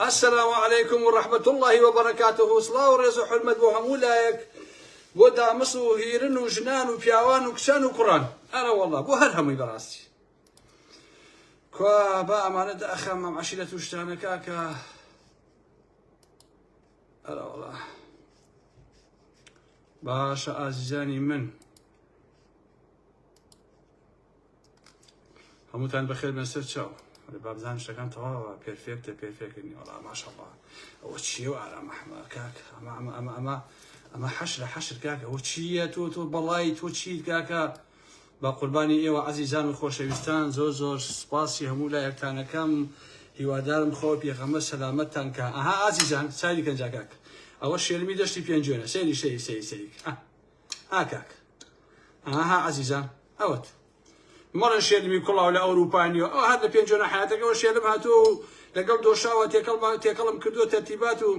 السلام علیکم و رحمة اللە و بەرەکاته سڵاو و ڕێز و حورمەت بۆ هەموو لایەک بۆ دامس و هیرن و ژنان و پیاوان و کچان و کوڕان ئەرە وەڵا بۆ هەر هەمووی بەڕاستی کوا با ئەمانە داخەم ئەم عەشیرەت و شتانە کاکە ئەرە وەڵا باشە ئازیزانی من هەمووتان بەخێر بێن سەر چاو ئەرێ بابزانم شتەکان تەواوە پێرفێکتە پێرفێکت نیە وەڵا ماشەڵڵا ئەوە چییە و ئارام ئەحمە کاک ئەمە ئەمە ئەمە ئەمە ئەمە حەشرە حەشر کاکە ئەوە چییە تۆ تۆ بەڵای تۆ چیت کاکە بە قوربانی ئێوە عەزیزان و خۆشەویستان زۆر زۆر سپاسی هەموو لایەکتانەکەم هیوادارم خۆ پێغەمبەر سەلامەتتان کە ئەها ئازیزان سایری کەن جا کاک ئەوە شێلمی دەشتی پێنجوێنە سەیری سەیری سەیری سەیری ئا کاک ئاها عەزیزان ئەوەت مەڵێن شێلمی کوڵاو لە ئەوروپا نیوە ئەوە هەر لە پێنجۆنە حیاتەکەەوە شێلم هاتووە و لەگەڵ دۆشاوە تێکەڵ تێکەڵم کردووە تەرتیبات و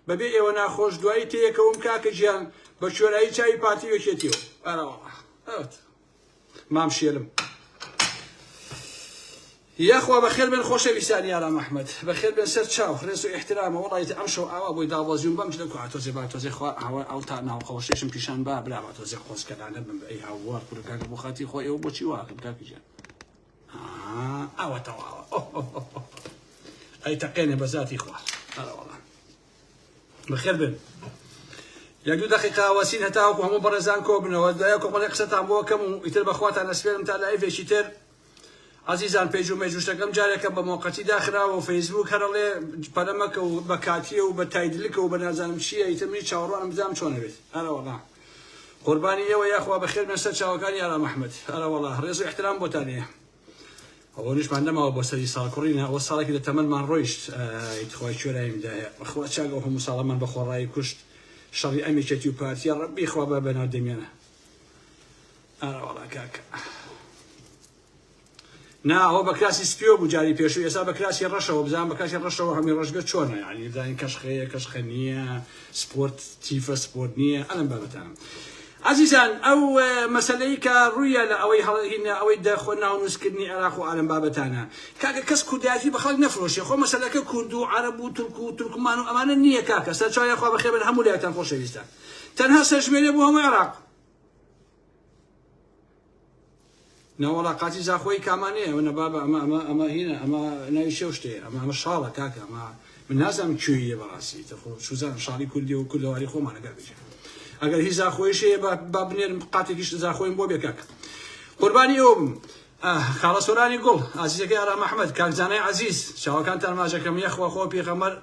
بەبێ ئێوە ناخۆش دوایی تێیەکەوم کاکە گیان بە کوێرایی چاوی پارتی و یەکێتیەوە ئەرەوە ئەوەت مام شێلم یاخوا بەخێر بێن خۆشەویستانی ئارام ئەحمەد بەخێر بێن سەر چاو ڕێز و ئیحترامە وەڵای ئەم شەو ئاوا بۆی دابەزیوم بەم جلە کوعە تۆزێ با تۆزێ خوا ئاوا ئەو تا ناوقەوەشێشم پیشان با برا با تۆزێ خۆزکەلانە بم ئەی هاوار کورە کاکە بۆ خاتی خۆ ئێوە بۆچی واکەن کاکە گیان ئاوا تەواوە ئەی تەقێنێ بە زاتی خوا ئەرە وەڵا بەخێر بێن یەک دوو دقیقا وەسین هەتاوەکو هەموو بەڕێزان کۆ بنەوە دوای کۆمەڵی قسەتان بۆ کەم و ئیتر بەخواتان ئەسپێرم تا لایڤێکی تر ئازیزان پەیج و مەیج و شتەکەم جارێکە بە مۆقەتی داخراوە و فەیسبووک هەر ئەڵێ پەلە مەکە و بە کاتیە و بە تایدلکە و بە نازانم چییە ئیتر منیش چاوەڕوانم بزانم چۆن ئەبێت ئەرەوەڵا قوربانی ئێوە یاخوا بەخێر بێن سەر چاوەکانی ئارام ئەحمەد ئەرەوەڵا ڕێز و ئیحترام بۆتان هەیە ئەوە نیشمان نەماوە بۆ سەری ساڵ کوڕینە ئەوە ساڵێکی لە تەمەنمان ڕۆیشت ئای تخوای کوێرایم دایە بەخوا چاک ئەو هەموو ساڵەمان بە خۆڕایی کوشت شەڕی ئەم یەکێتی و پارتیە ڕەبی خوا بە بەناو دەمیانە ئەرەوەڵا کاکە نا ئەوە بە کراسی سپیەوە بوو جاری پێشوو ئێستا بە کراسی ڕەشەوە بزان بە کراسی ڕەشەوە هەمی ڕەش بێت چۆنە یعنی بزانین کەشخەیە کەشخە نییە سپۆرت تیفە سپۆرت نییە ئەلم بابەتانە عزیزان ئەو مەسلەی کە ڕوویە لە ئەوەی هەڵهینە ئەوەی دەخۆ ناونووسکردنی عێراق و ئالم بابەتانە کاکە کەس کوردایەتی بە خەڵک نەفرۆشێ خۆ مەسلەکە کورد و عەرەب و تورک و تورکمان و ئەمانە نییە کاکە سەرچاوی خوا بەخێر بن هەموو لایەکتان خۆشەویستە تەنها سەرژمێریە بۆ هەموو عێراق نەوەڵا قاچی زاخۆی کامانەیە ئەوە نەبابە ئەمە ئەمە ئەمە هینە ئەمە ناوی شێو شتەیە ئەمە ئەمە شاڵە کاکە ئەمە من نازانم کوێیە بەڕاستی تەخۆ چوزانم شاڵی کوردی و کوردەواری خۆمانە کاکە گیان ئەگەر هی زاخۆیش هەیە با با بنێرم قاتێکیش زاخۆیم بۆ بێ کاکە قوربانی ئێوە بم خاڵە سۆرانی گوڵ ئازیزەکەی ئارام ئەحمەد کاک زانای عەزیز چاوەکانتان ماچەکەم یەخوا خۆ پێغەمبەر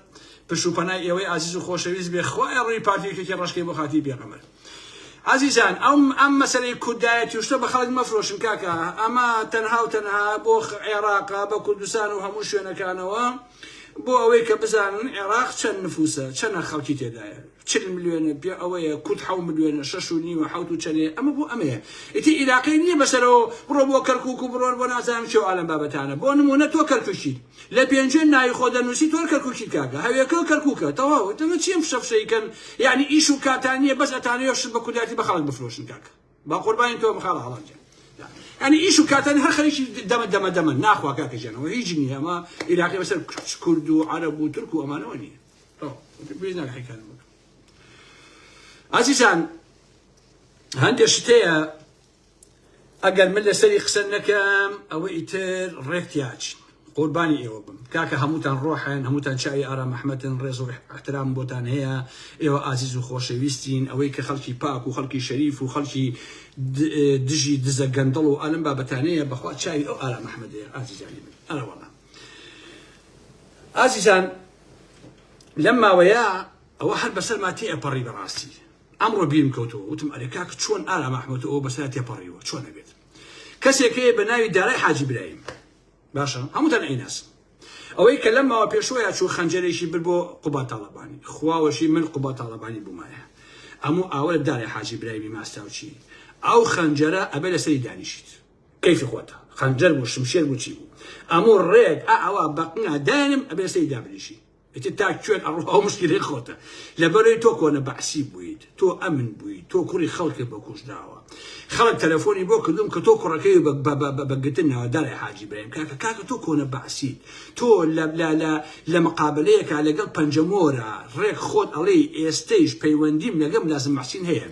پشت و پەنای ئێوەی ئازیز و خۆشەویست بێ خوایە ڕووی پارتی یەکێکی ڕەشکەی بۆ خاتری پێغەمبەر ئازیزان ئەم ئەم مەسەلەی کوردایەتی و شتە بە خەڵک مەفرۆشن کاکە ئەمە تەنها و تەنها بۆ عێراقە بە کوردستان و هەموو شوێنەکانەوە بۆ ئەوەی کە بزانن عێراق چەند نفوسە چەنە خەڵکی تێدایە چل ملیۆنە پێ ئەوەیە کورد حەو ملیۆنە شەش و نیوە حەوت و چەنێ ئەمە بۆ ئەمەیە ئیتر ئیلاقەی نییە بەسەرەوە بڕۆ بۆ کەرکوک و بڕۆن بۆ نازانم چێ و ئالەم بابەتانە بۆ نمونە تۆ کەرکوکیت لە پێنجوێن ناوی خۆ دەنووسی تۆر کەرکوکیت کاکە هەوێکە و کەرکوکە تەواو ئەمە چی ئەم فشە فشەی کەن یعنی ئیش و کاتان نییە بەس ئەتانەوێ شت بە کوردایەتی بە خەڵک بفرۆشن کاکە با قوربانی تۆ خاڵە هەڵان گیان یعنی ئیش و کاتان هەر خەریکی دەمە دەمە دەمە ناخوا کاکە گیانەوە هیچ نییە ئەمە عیراقی بەسەر کورد و عەرەب و تورک و ئەمانەوە نییە ئازیزان هەندێک شتەیە ئەگەر من لەسەری قسە نەکەم ئەوە ئیتر ڕێک تیاچین قوربانی ئێوە بم کاکە هەمووتان ڕۆحن هەمووتان چاوی ئارام ئەحمەدن ڕێز و احترام بۆتان هەیە ئێوە ئازیز و خۆشەویستین ئەوەی کە خەڵکی پاک و خەڵکی شەریف و خەڵکی دژی دزە گەندەڵ و ئالم بابەتانەیە بەخوا چاوی ئەو ئارام ئەحمەدەیە ئازیزانی من ئەرەوەڵا ئازیزان لەم ماوەیە ئەوە هەر بەسەرما تێئەپەڕی بەڕاستی ئەمڕۆ بیرم کەوتەوە وتم ئەرێ کاک چۆن ئارام ئەحمەد ئەوە بەسەر تێپەڕیوە چۆن ئەبێت کەسێک هەیە بە ناوی دارای حاجی برایم باشە هەمووتان ئەیناسن ئەوەی کە لەم ماوە پێشوەیە چوو خەنجەرێکی بر بۆ قوبا تاڵەبانی خواوەشی من قوبا تاڵەبانی بوومایە ئەموو ئاوە دارای حاجی برایمی ماستاوچی ئەو خەنجەرە ئەبێ لەسەری دانیشیت کەیفی خۆتە خەنجەر بوو شمشێر بوو چی بوو ئەموو ڕێک ئا ئەوە بەقنا دانم ئەبێ لەسەری دابنیشی. ئیتر تا کوێن ئەڕۆ ئەو مشکلەی خۆتە لەبەرەی تۆ کۆنە بەعسی بوویت تۆ ئەمن بوویت تۆ کوڕی خەڵکت بە کوشتداوە خەڵک تەلەفۆنی بۆ کردوم کە تۆ کوڕەکەی بە گرتن ناوە دارای حاجی برایم کاکە کاکە تۆ کۆنە بەعسیت تۆ لە لە لە لە مقابلەیەکا لەگەڵ پەنجەمۆرە ڕێک خۆت ئەڵێی ئێستەیش پەیوەندیم لەگەڵ ملازم محسین هەیە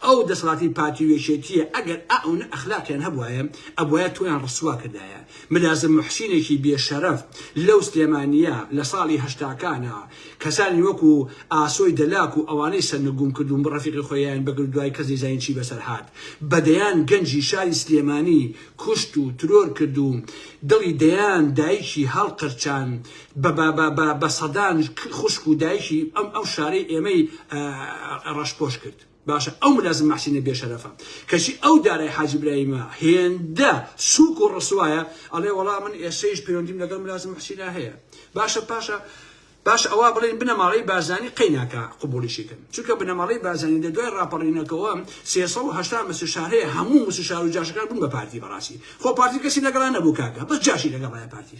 ئەو دەسەڵاتی پارتی و یەکێتیە ئەگەر ئەونە ئەخلاقیان هەبوایە ئەبوایە تۆیان ڕسوا کردایە ملازم موحسینێکی بێ شەرەف لەو سلێمانیە لە ساڵی هەشتاکانا کەسانی وەکو ئاسۆی دەلاک و ئەوانەی سەرنگوم کرد و ڕەفیقی خۆیان بەگرت دوای کەس نەیزانی چی بەسەر هات بەدەیان گەنجی شاری سلێمانی کوشت و ترۆر کرد و دڵی دەیان دایکی هەڵقرچان بە بە بە بە بە سەدان خوشک و دایکی ئەم ئەو شارەی ئێمەی ڕەشپۆش کرد. باشە ئەو ملازم مەحسینە بێشەرەفە کەچی ئەو دارای حاجی برایمە هێندە سوک و ڕسوایە ئەڵێ وەڵا من ئێسەیش پەیوەندیم لەگەڵ ملازم محسینا هەیە باشە پاشە باش ئەوە بڵێن بنەماڵەی بارزانی قەیناکە قبوڵیشی کەن چونکە بنەماڵەی بارزانی لە دوای ڕاپەڕینەکەوە 380 مستشار هەیە هەموو مستشار و جاشەکان بوون بە پارتی بەڕاستی خۆ پارتی کەسی لەگەڵا نەبوو کاکە بەس جاشی لەگەڵایە پارتی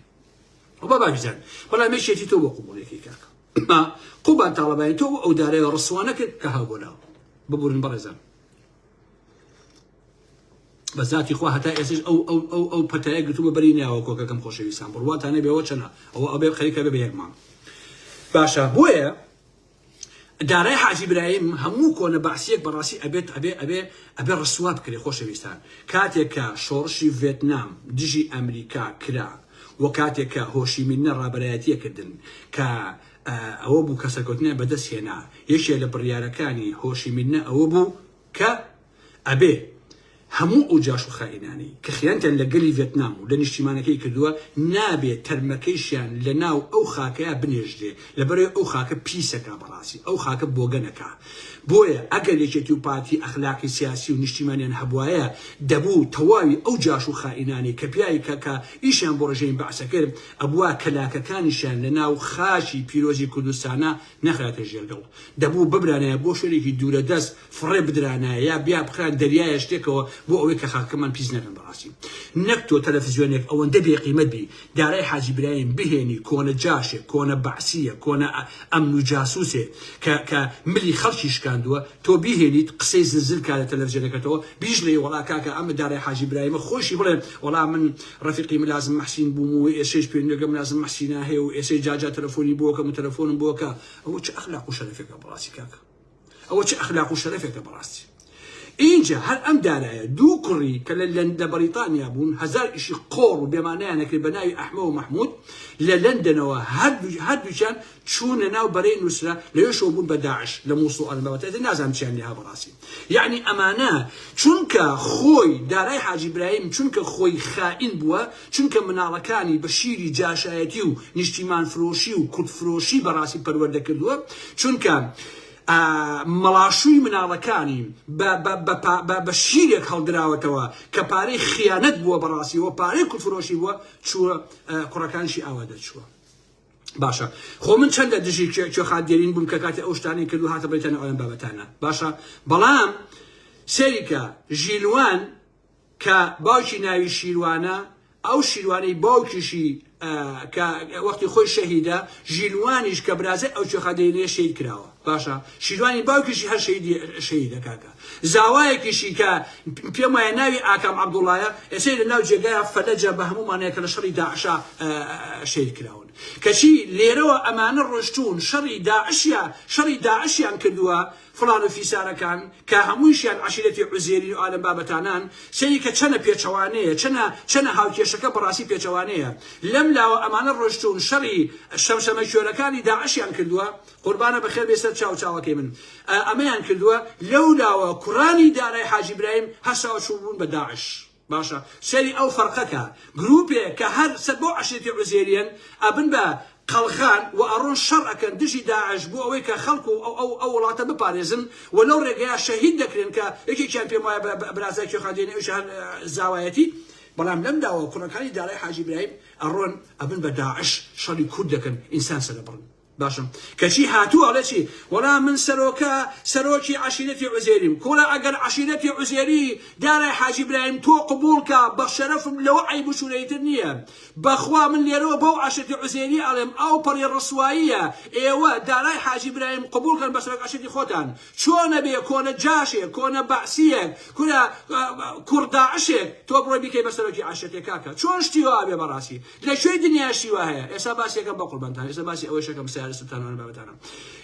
و بابا گیان بەڵام یەکێتی تۆ بۆ قبوڵیەکەی کاکە قوباد تاڵەبانی تۆ بۆ ئەو دارەیە ڕسوا نەکرد کە هاو بۆ لاو ببورن بەڕێزان بە زاتی خوا هەتا ئێسش ئەو ئەو ئەو ئەو پەتایە گرتوومە بەری ناوە کۆکەکەم خۆشەویستان بڕواتانە بێەوە چەنە ئەوە ئەبێ خەریکە بێ بە یەک مانگ باشە بۆیە دارای حاجی برایم هەموو کۆنە بەعسیەک بەڕاستی ئەبێت ئەبێ ئەبێ ئەبێ ڕسوا بکرێ خۆشەویستان کاتێک کە شۆڕشی ڤێتنام دژی ئەمریکا کرا و کاتێک کە هۆشیمینە ڕابەرایەتیە کردن کە ئەوە بوو کە سەرکەوتنیان بەدەست هێنا یەکێ لە بڕیارەکانی هۆشیمینە ئەوە بوو کە ئەبێ هەموو ئەو جاش و خائینانەی کە خیانەتیان لە گەلی ڤێتنام و لە نیشتیمانەکەی کردووە نابێ تەرمەکەیشیان لە ناو ئەو خاکەیا بنێژرێ لەبەرئەوەی ئەو خاکە پیسەکا بەڕاستی ئەو خاکە بۆگەنەکا بۆیە ئەگەر یەکێتی و پارتی ئەخلاقی سیاسی و نیشتیمانیان هەبوایە دەبوو تەواوی ئەو جاش و خائینانەی کە پیاوی کە کە ئیشیان بۆ ڕژێمی بەعسە کرد ئەبوا کەلاکەکانیشیان لە ناو خاکی پیرۆزی کوردستانا نەخراتە ژێر گڵ دەبوو ببرانایە بۆ شوێنێکی دوورە دەست فڕێ بدرانایە یا بیا بخران دەریایە شتێکەوە بۆ ئەوەی کە خاکەکەمان پیس نەکەن بەڕاستی نەک تۆ تەلەفزیۆنێک ئەوەندە بێ قیمەت بی دارای حاجی برایم بهێنی کۆنە جاشێک کۆنە بەعسیە کۆنە ئەمن و جاسوسێ کە کە ملی خەڵکی شکاندووە تۆ بیهێنیت قسەی زلزل کا لە تەلەفزیۆنەکەتەوە بیشڵێی وەڵا کاکە ئەمە دارای حاجی برایمە خۆشی بڵێ وەڵا من ڕەفیقی ملازم محسین بووم و ئێسەیش پەیوەندیەکەم ملازم محسینا هەیە و ئێسەی جاجا تەلەفۆنی بۆ کەم و تەلەفۆنم بۆ کە ئەوە چ ئەخلاق و شەرەفێکە بەڕاستی کاکە ئەوە چ ئەخلاق و شەرەفێکە بەڕاستی ئینجا هەر ئەم دارایە دوو کوڕی کە لە لە بەریتانیا بوون هەزار ئیشی قۆڕ و بێمانایان نەکرد بە ناوی ئەحمە و مەحمود لە لەندەنەوە هەردووکیان چوونە ناو بەرەی نوسرە لەوێشەوە بوون بە داعش لە موسڵ و ئەلم بابەتە ئیتر نازانم چیان لێها بەڕاستی یەعنی ئەمانە چونکە خۆی دارای حاجی برایم چونکە خۆی خائین بووە چونکە مناڵەکانی بە شیری جاشایەتی و نیشتیمان فرۆشی و کورد فرۆشی بەڕاستی پەروەردە کردووە چونکە مەڵاشووی مناڵەکانی بە شیرێک هەڵدراوەتەوە کە پارەی خیانەت بووە بەڕاستی و پارەی کورد فرۆشی بووە چووە کوڕەکانشی ئاوا دەرچووە. باشە خۆ من چەندە دژی کوێخا دێرین بووم کە کاتی ئەو شتانەی کرد و هاتە بریتانیا ئەویان بابەتانە باشە بەڵام سەیریکە ژیلوان کە باوکی ناوی شیروانە ئەو شیروانەی باوکیشی کە وەختی خۆی شەهیدە ژیلوانیش کە برازای ئەو کوێخا دێرینەیە شەهید کراوە باشە شیروانی باوکیشی هەر شەهیدی شەهیدە کاکە زاوایەکیشی کە پێم وایە ناوی ئاکام عەبدوڵایە ئێستا لە ناو جێگایە فەلەجە بە هەموو مانایە کە لە شەڕی داعشا شەهید کراون کەچی لێرەوە ئەمانە ڕۆشتوون شەڕی داعشیا شەڕی داعشیان کردووە فڵان و فیسارەکان کە هەموویشیان عەشیرەتی عوزێرین و ئالەم بابەتانان سەیری کە چەنە پێچەوانەیە چەنە چەنە هاوکێشەکە بەڕاستی پێچەوانەیە لەم لاوە ئەمانە ڕۆشتوون شەڕی شەمشەمە کوێرەکانی داعشیان کردووە قوربانە بەخێر بێی سەر چاو چاوەکەی من ئەمەیان کردووە لەو لاوە کوڕانی دارای حاجی برایم هەساوە چوو بوون بە داعش باشە سەیری ئەو فەرقەکە گروپێ کە هەر سەر بۆ عەشیرەتی عوزێریەن ئەبن بە قەڵغان و ئەڕۆن شەڕ ئەکەن دژی داعش بۆ ئەوەی کە خەڵک و ئەو ئەو ئەو وڵاتە بپارێزن و لەو ڕێگەیە شەهید دەکرێن کە یەکێکیان پێم وایە بە برازای کوێخا دێنێ ئەویش هەر زاوایەتی بەڵام لەم لاوە کوڕەکانی دارای حاجی برایم ئەڕۆن ئەبن بە داعش شەڕی کورد دەکەن ئینسان سەرەبڕن. باشم کەچی هاتوو ئەڵێ چی وەڵا من سەرۆکە سەرۆکی عەشیرەتی عوزێریم کوڕە ئەگەر عەشیرەتی عوزێری دارای حاجی برایم تۆ قبوڵکە بە شەرەفم لەوە عەیب و شورەیتر نییە بەخوا من لێرەوە بەو عەشیرەتی عوزێری ئەڵێم ئەو پەڕی ڕسواییە ئێوە دارای حاجی برایم قبوڵکەن بە سەرۆک عەشیرەتی خۆتان چۆنە بێ کۆنە جاشێک کۆنە بەعسیەک کورە کوڕ داعشێک تۆ بڕۆی بیکەی بە سەرۆکی عەشیرەتێک کاکە چۆن شتی وا بێ بەڕاستی لە کوێی دنیا شتی وا هەیە ئێستا باسی یەکەم بەقوربانتان ئێستا باسی ئەوەش یەکەم سیارە سلتان و بابەتانە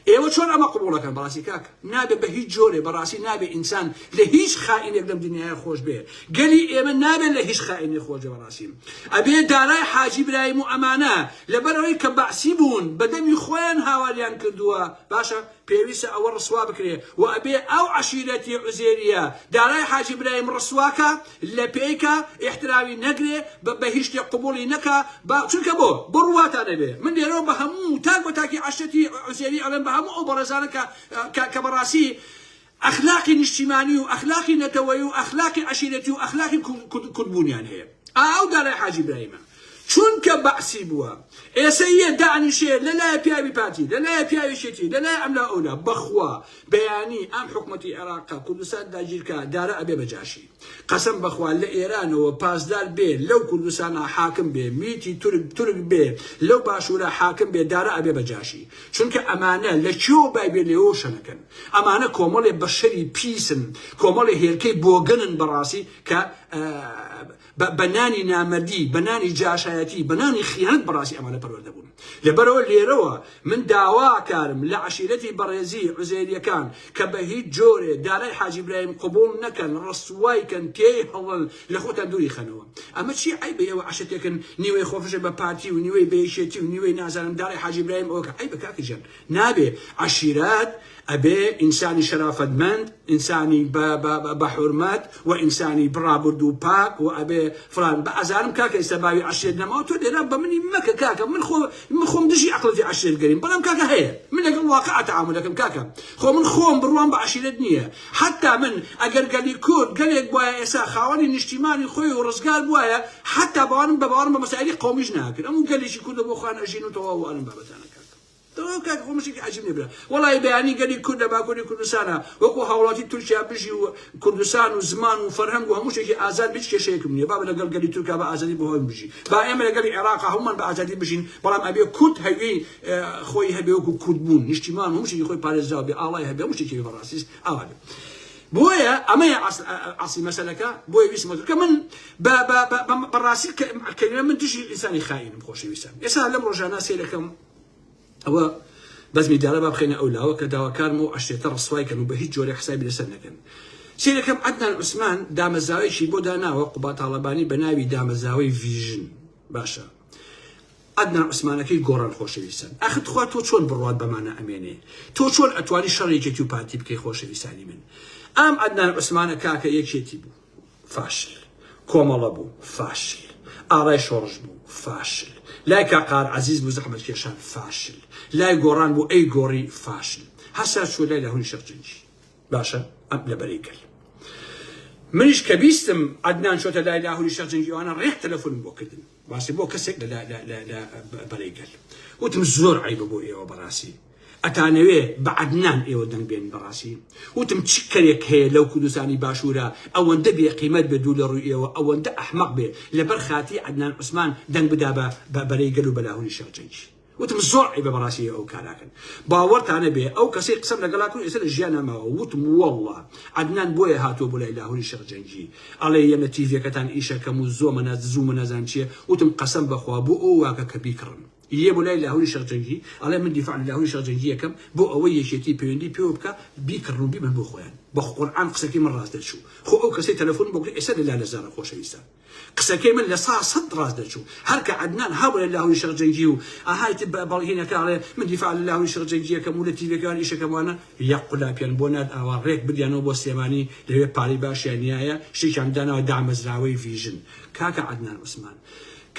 ئێوە چۆن ئەمە قبوڵەکەن بەڕاستی کاک نابێ بە هیچ جۆرێ بەڕاستی نابێ ئینسان لە هیچ خائینێک لەم دنیاە خۆش بێ گەلی ئێمە نابێت لە هیچ خائینێ خۆش بێ بەڕاستی ئەبێ دارای حاجی برایم و ئەمانە لەبەرەوەی کە بەعسی بوون بەدەمی خۆیان هاواریان کردووە باشە پێویستە ئەوە ڕسوا بکرێ و ئەبێ ئەو عەشیرەتی عوزێریە دارای حاجی برایم ڕسوا کا لە پێی کا ئیحترامی نەگرێ بە بە هیچ شتێک قبوڵی نەکا با چونکە بۆ بڕواتان ئەبێ من لێرەوە بە هەموو تاک بە تاکی عەشرەتی عوزێری ئەڵێم بە هەموو ئەو بەڕێزانە کە کە کە بەڕاستی ئەخلاقی نیشتیمانی و ئەخلاقی نەتەوەیی و ئەخلاقی عەشیرەتی و ئەخلاقی کوردبوونیان هەیە ئا ئەو دارای حاجی برایمە چونکە بەعسی بووە ئێسە یە دانیشێ لەلایە پیاوی پارتی لەلایە پیاوی یەکێتی لەلایە ئەملا ئەولا بەخوا بەیانی ئەم حکومەتی عێراقە کوردستان داگیرکا دارە ئەبێ بە جاشی قەسەم بەخوا لە ئێرانەوە پاسدار بێ لەو کوردستانە حاکم بێ میتی تورک تورک بێ لەو باشوورە حاکم بێ دارە ئەبێ بە جاشی چونکە ئەمانە لە کوێوە بای بێ لێوە شەنەکەن ئەمانە کۆمەڵێ بەشەری پیسن کۆمەڵێ هێلکەی بۆگەنن بەڕاستی کە بە نانی نامەردی، بە نانی جاشایەتی، بە نانی خیانەت بەڕاستی ئەمانە پەروەردە بوون. لەبەرئەوە لێرەوە من داواکارم لە عەشیرەتی بەڕێزی عوزێریەکان کە بە هیچ جۆرێ دارای حاجی برایم قبوڵ نەکەن، ڕسوای کەن، تێی هەڵن، لە خۆتان دووری خەنەوە. ئەمە چی عەیبە ئێوە عەشرەتێکن نیوەی خۆفرۆشە بە پارتی و نیوەی بە یەکێتی و نیوەی نازانم دارای حاجی برایم ئەوە کە عەیبە کاکە گیان. نابێ عەشیرەت ئەبێ ئینسانی شەرافەتمەند ئینسانی بە حورمەت و ئینسانی بڕابردوو پاک و ئەبێ فلان بە ئەزانم کاکە ئێستا باوی عەشیرەت نەماوە تۆ لێرە بە منی مەکە کاکە من خۆ من خۆم دژی عەقڵەتی عەشیرەتگەریم بەڵام کاکە هەیە من لەگەڵ واقع تەعامول دەکەم کاکە خۆ من خۆم بڕوام بە عەشیرەت نییە حتا من ئەگەر گەلی کورد گەلێک بوایە ئێستا خاوەنی نیشتیمانی خۆی و ڕزگار بوایە حتا باوەڕم بە باوەڕم بە مەسائلی قەومیش ناکرد ئەم گەلێکی کوردە بۆ خۆیان ئەژین و تەواو و ئەم بابەتانە کاکە تەواو کاکە خۆ مشتێکی عەجیب نیە برا وەڵایی بەیانی گەلی کورد لە باکوری کوردستانا وەکو هاوڵاتی تورکیا بژی و کوردستان و زمان و فەرهەنگ و هەموو شتێکی ئازاد بێ هیچ کێشەیەکم نیە با لەگەڵ گەلی تورکا بە ئازادی بۆ هەموو بژی با ئێمە لەگەڵی عێراقا هەموومان بە ئازادی بژین بەڵام ئەبێ کورد هەویەی خۆی هەبێ وەکو کورد بوون نیشتیمان هەموو شتێکی خۆی پارێزراو بێ ئاڵای هەبێ هەموو شتێکی بەڕاستی ئاوا بێ بۆیە ئەمەیە ئەسلی مەسەلەکە بۆیە ویستم کە من بەڕاستی کەلیمە من دژی ئینسانی خائینم خۆشەویستان ئێستا لەم ڕۆژانە سەیرەکەم ئەوە بەزمی دارە با بخەینە ئەو لاوە کە داواکارم و عەشرێتە ڕسوای کەن و بە هیچ جۆرێک حسابی لەسەر نەکەن سەیرەکەم عەدنان عوسمان دامەزراوەیەکی بۆ داناوە قوبا تاڵەبانی بە ناوی دامەزراوەی ڤیژن باشە عەدنان عوسمانەکەی گۆڕان خۆشەویستان ئەخ تخوا تۆ چۆن بڕوات بەمانە ئەمێنێ تۆ چۆن ئەتوانی شەڕ یەکێتی و پارتی بکەی خۆشەویستانی من ئەم عەدنان عوسمانە کاکە یەکێتی بوو فاشل کۆمەڵە بوو فاشل ئاڵای شۆڕش بوو فاشل لای کاک قار عەزیز بوو زەحمەت کێشان فاشل لای گۆڕان بوو ئەی گۆڕی فاشل هەسا چوە لای لاهوری شێخ جەنگی باشە ئەم لەبەرەی گەل منیش کە بیستم عەدنان چۆتە لای لاهوری شێخ جەنگی ئەوانە ڕێک تەلەفۆنم بۆ کردن باسی بۆ کەسێک لە بەرەی گەل وتم زۆر عیبە بۆ ئێوە بەڕاستی ئەتانەوێ بە عەدنان ئێوە دەنگ بێن بەڕاستی وتم چ کەرێک هەیە لەو کوردستانی باشوورە ئەوەندە بێ قیمەت بێ دوو لە ڕووی ئێوە ئەوەندە ئەحمەق بێ لەبەر خاتری عەدنان عوسمان دەنگ بدا بە بەرەی گەل و بە لاهوری شێخ جەنگی وتم زۆر عیبە بەڕاستی ئێوە ئەو کاراکەن باوەڕتانە بێ ئەو کەسەی قسەم لەگەڵا کرد ئێستا لە ژیانا ماوە وتم واللە عەدنان بۆیە هاتووە بۆ لای لاهوری شێخ جەنگی ئەڵێ یەم لە تیڤیەکەتان ئیشەکەم و زۆمە ناز زوومە نازانم چیە وتم قەسەم بەخوا بۆ ئەو واکە کە بیکڕن یە بۆ لای لاهوری شێخ جەنگی ئەڵێ من دیفاع لە لاهوری شێخ جەنگی ئەکەم بۆ ئەوەی یەکێتی پەیوەندی پێوە بکا بیکڕن و بیبەن بۆ خۆیان بە قورعان قسەکەی من ڕاست دەرچوو خۆ ئەو کەسەی تەلەفۆنم بۆ کرد ئێستا لە لالەزارە خۆشەویستان قسەکەی من لە سا سەد ڕاست دەرچوو هەر کە عەدنان هاوە لە لاهوری شێخ جەنگی و ئەهای تر بەڵهینەکە ئەڵێ من دیفاع لە لاهوری شێخ جەنگی ئەکەم و لە تیڤەکان ئیشەکەم وانە یەک قولاپیان بۆ نارد ئاوا ڕێک بردیانەوە بۆ سلێمانی لەوێ پارەی باشیان نیایە شتێکیان داناوە دامەزراوەی ڤیژن کاکە عەدنان عوسمان.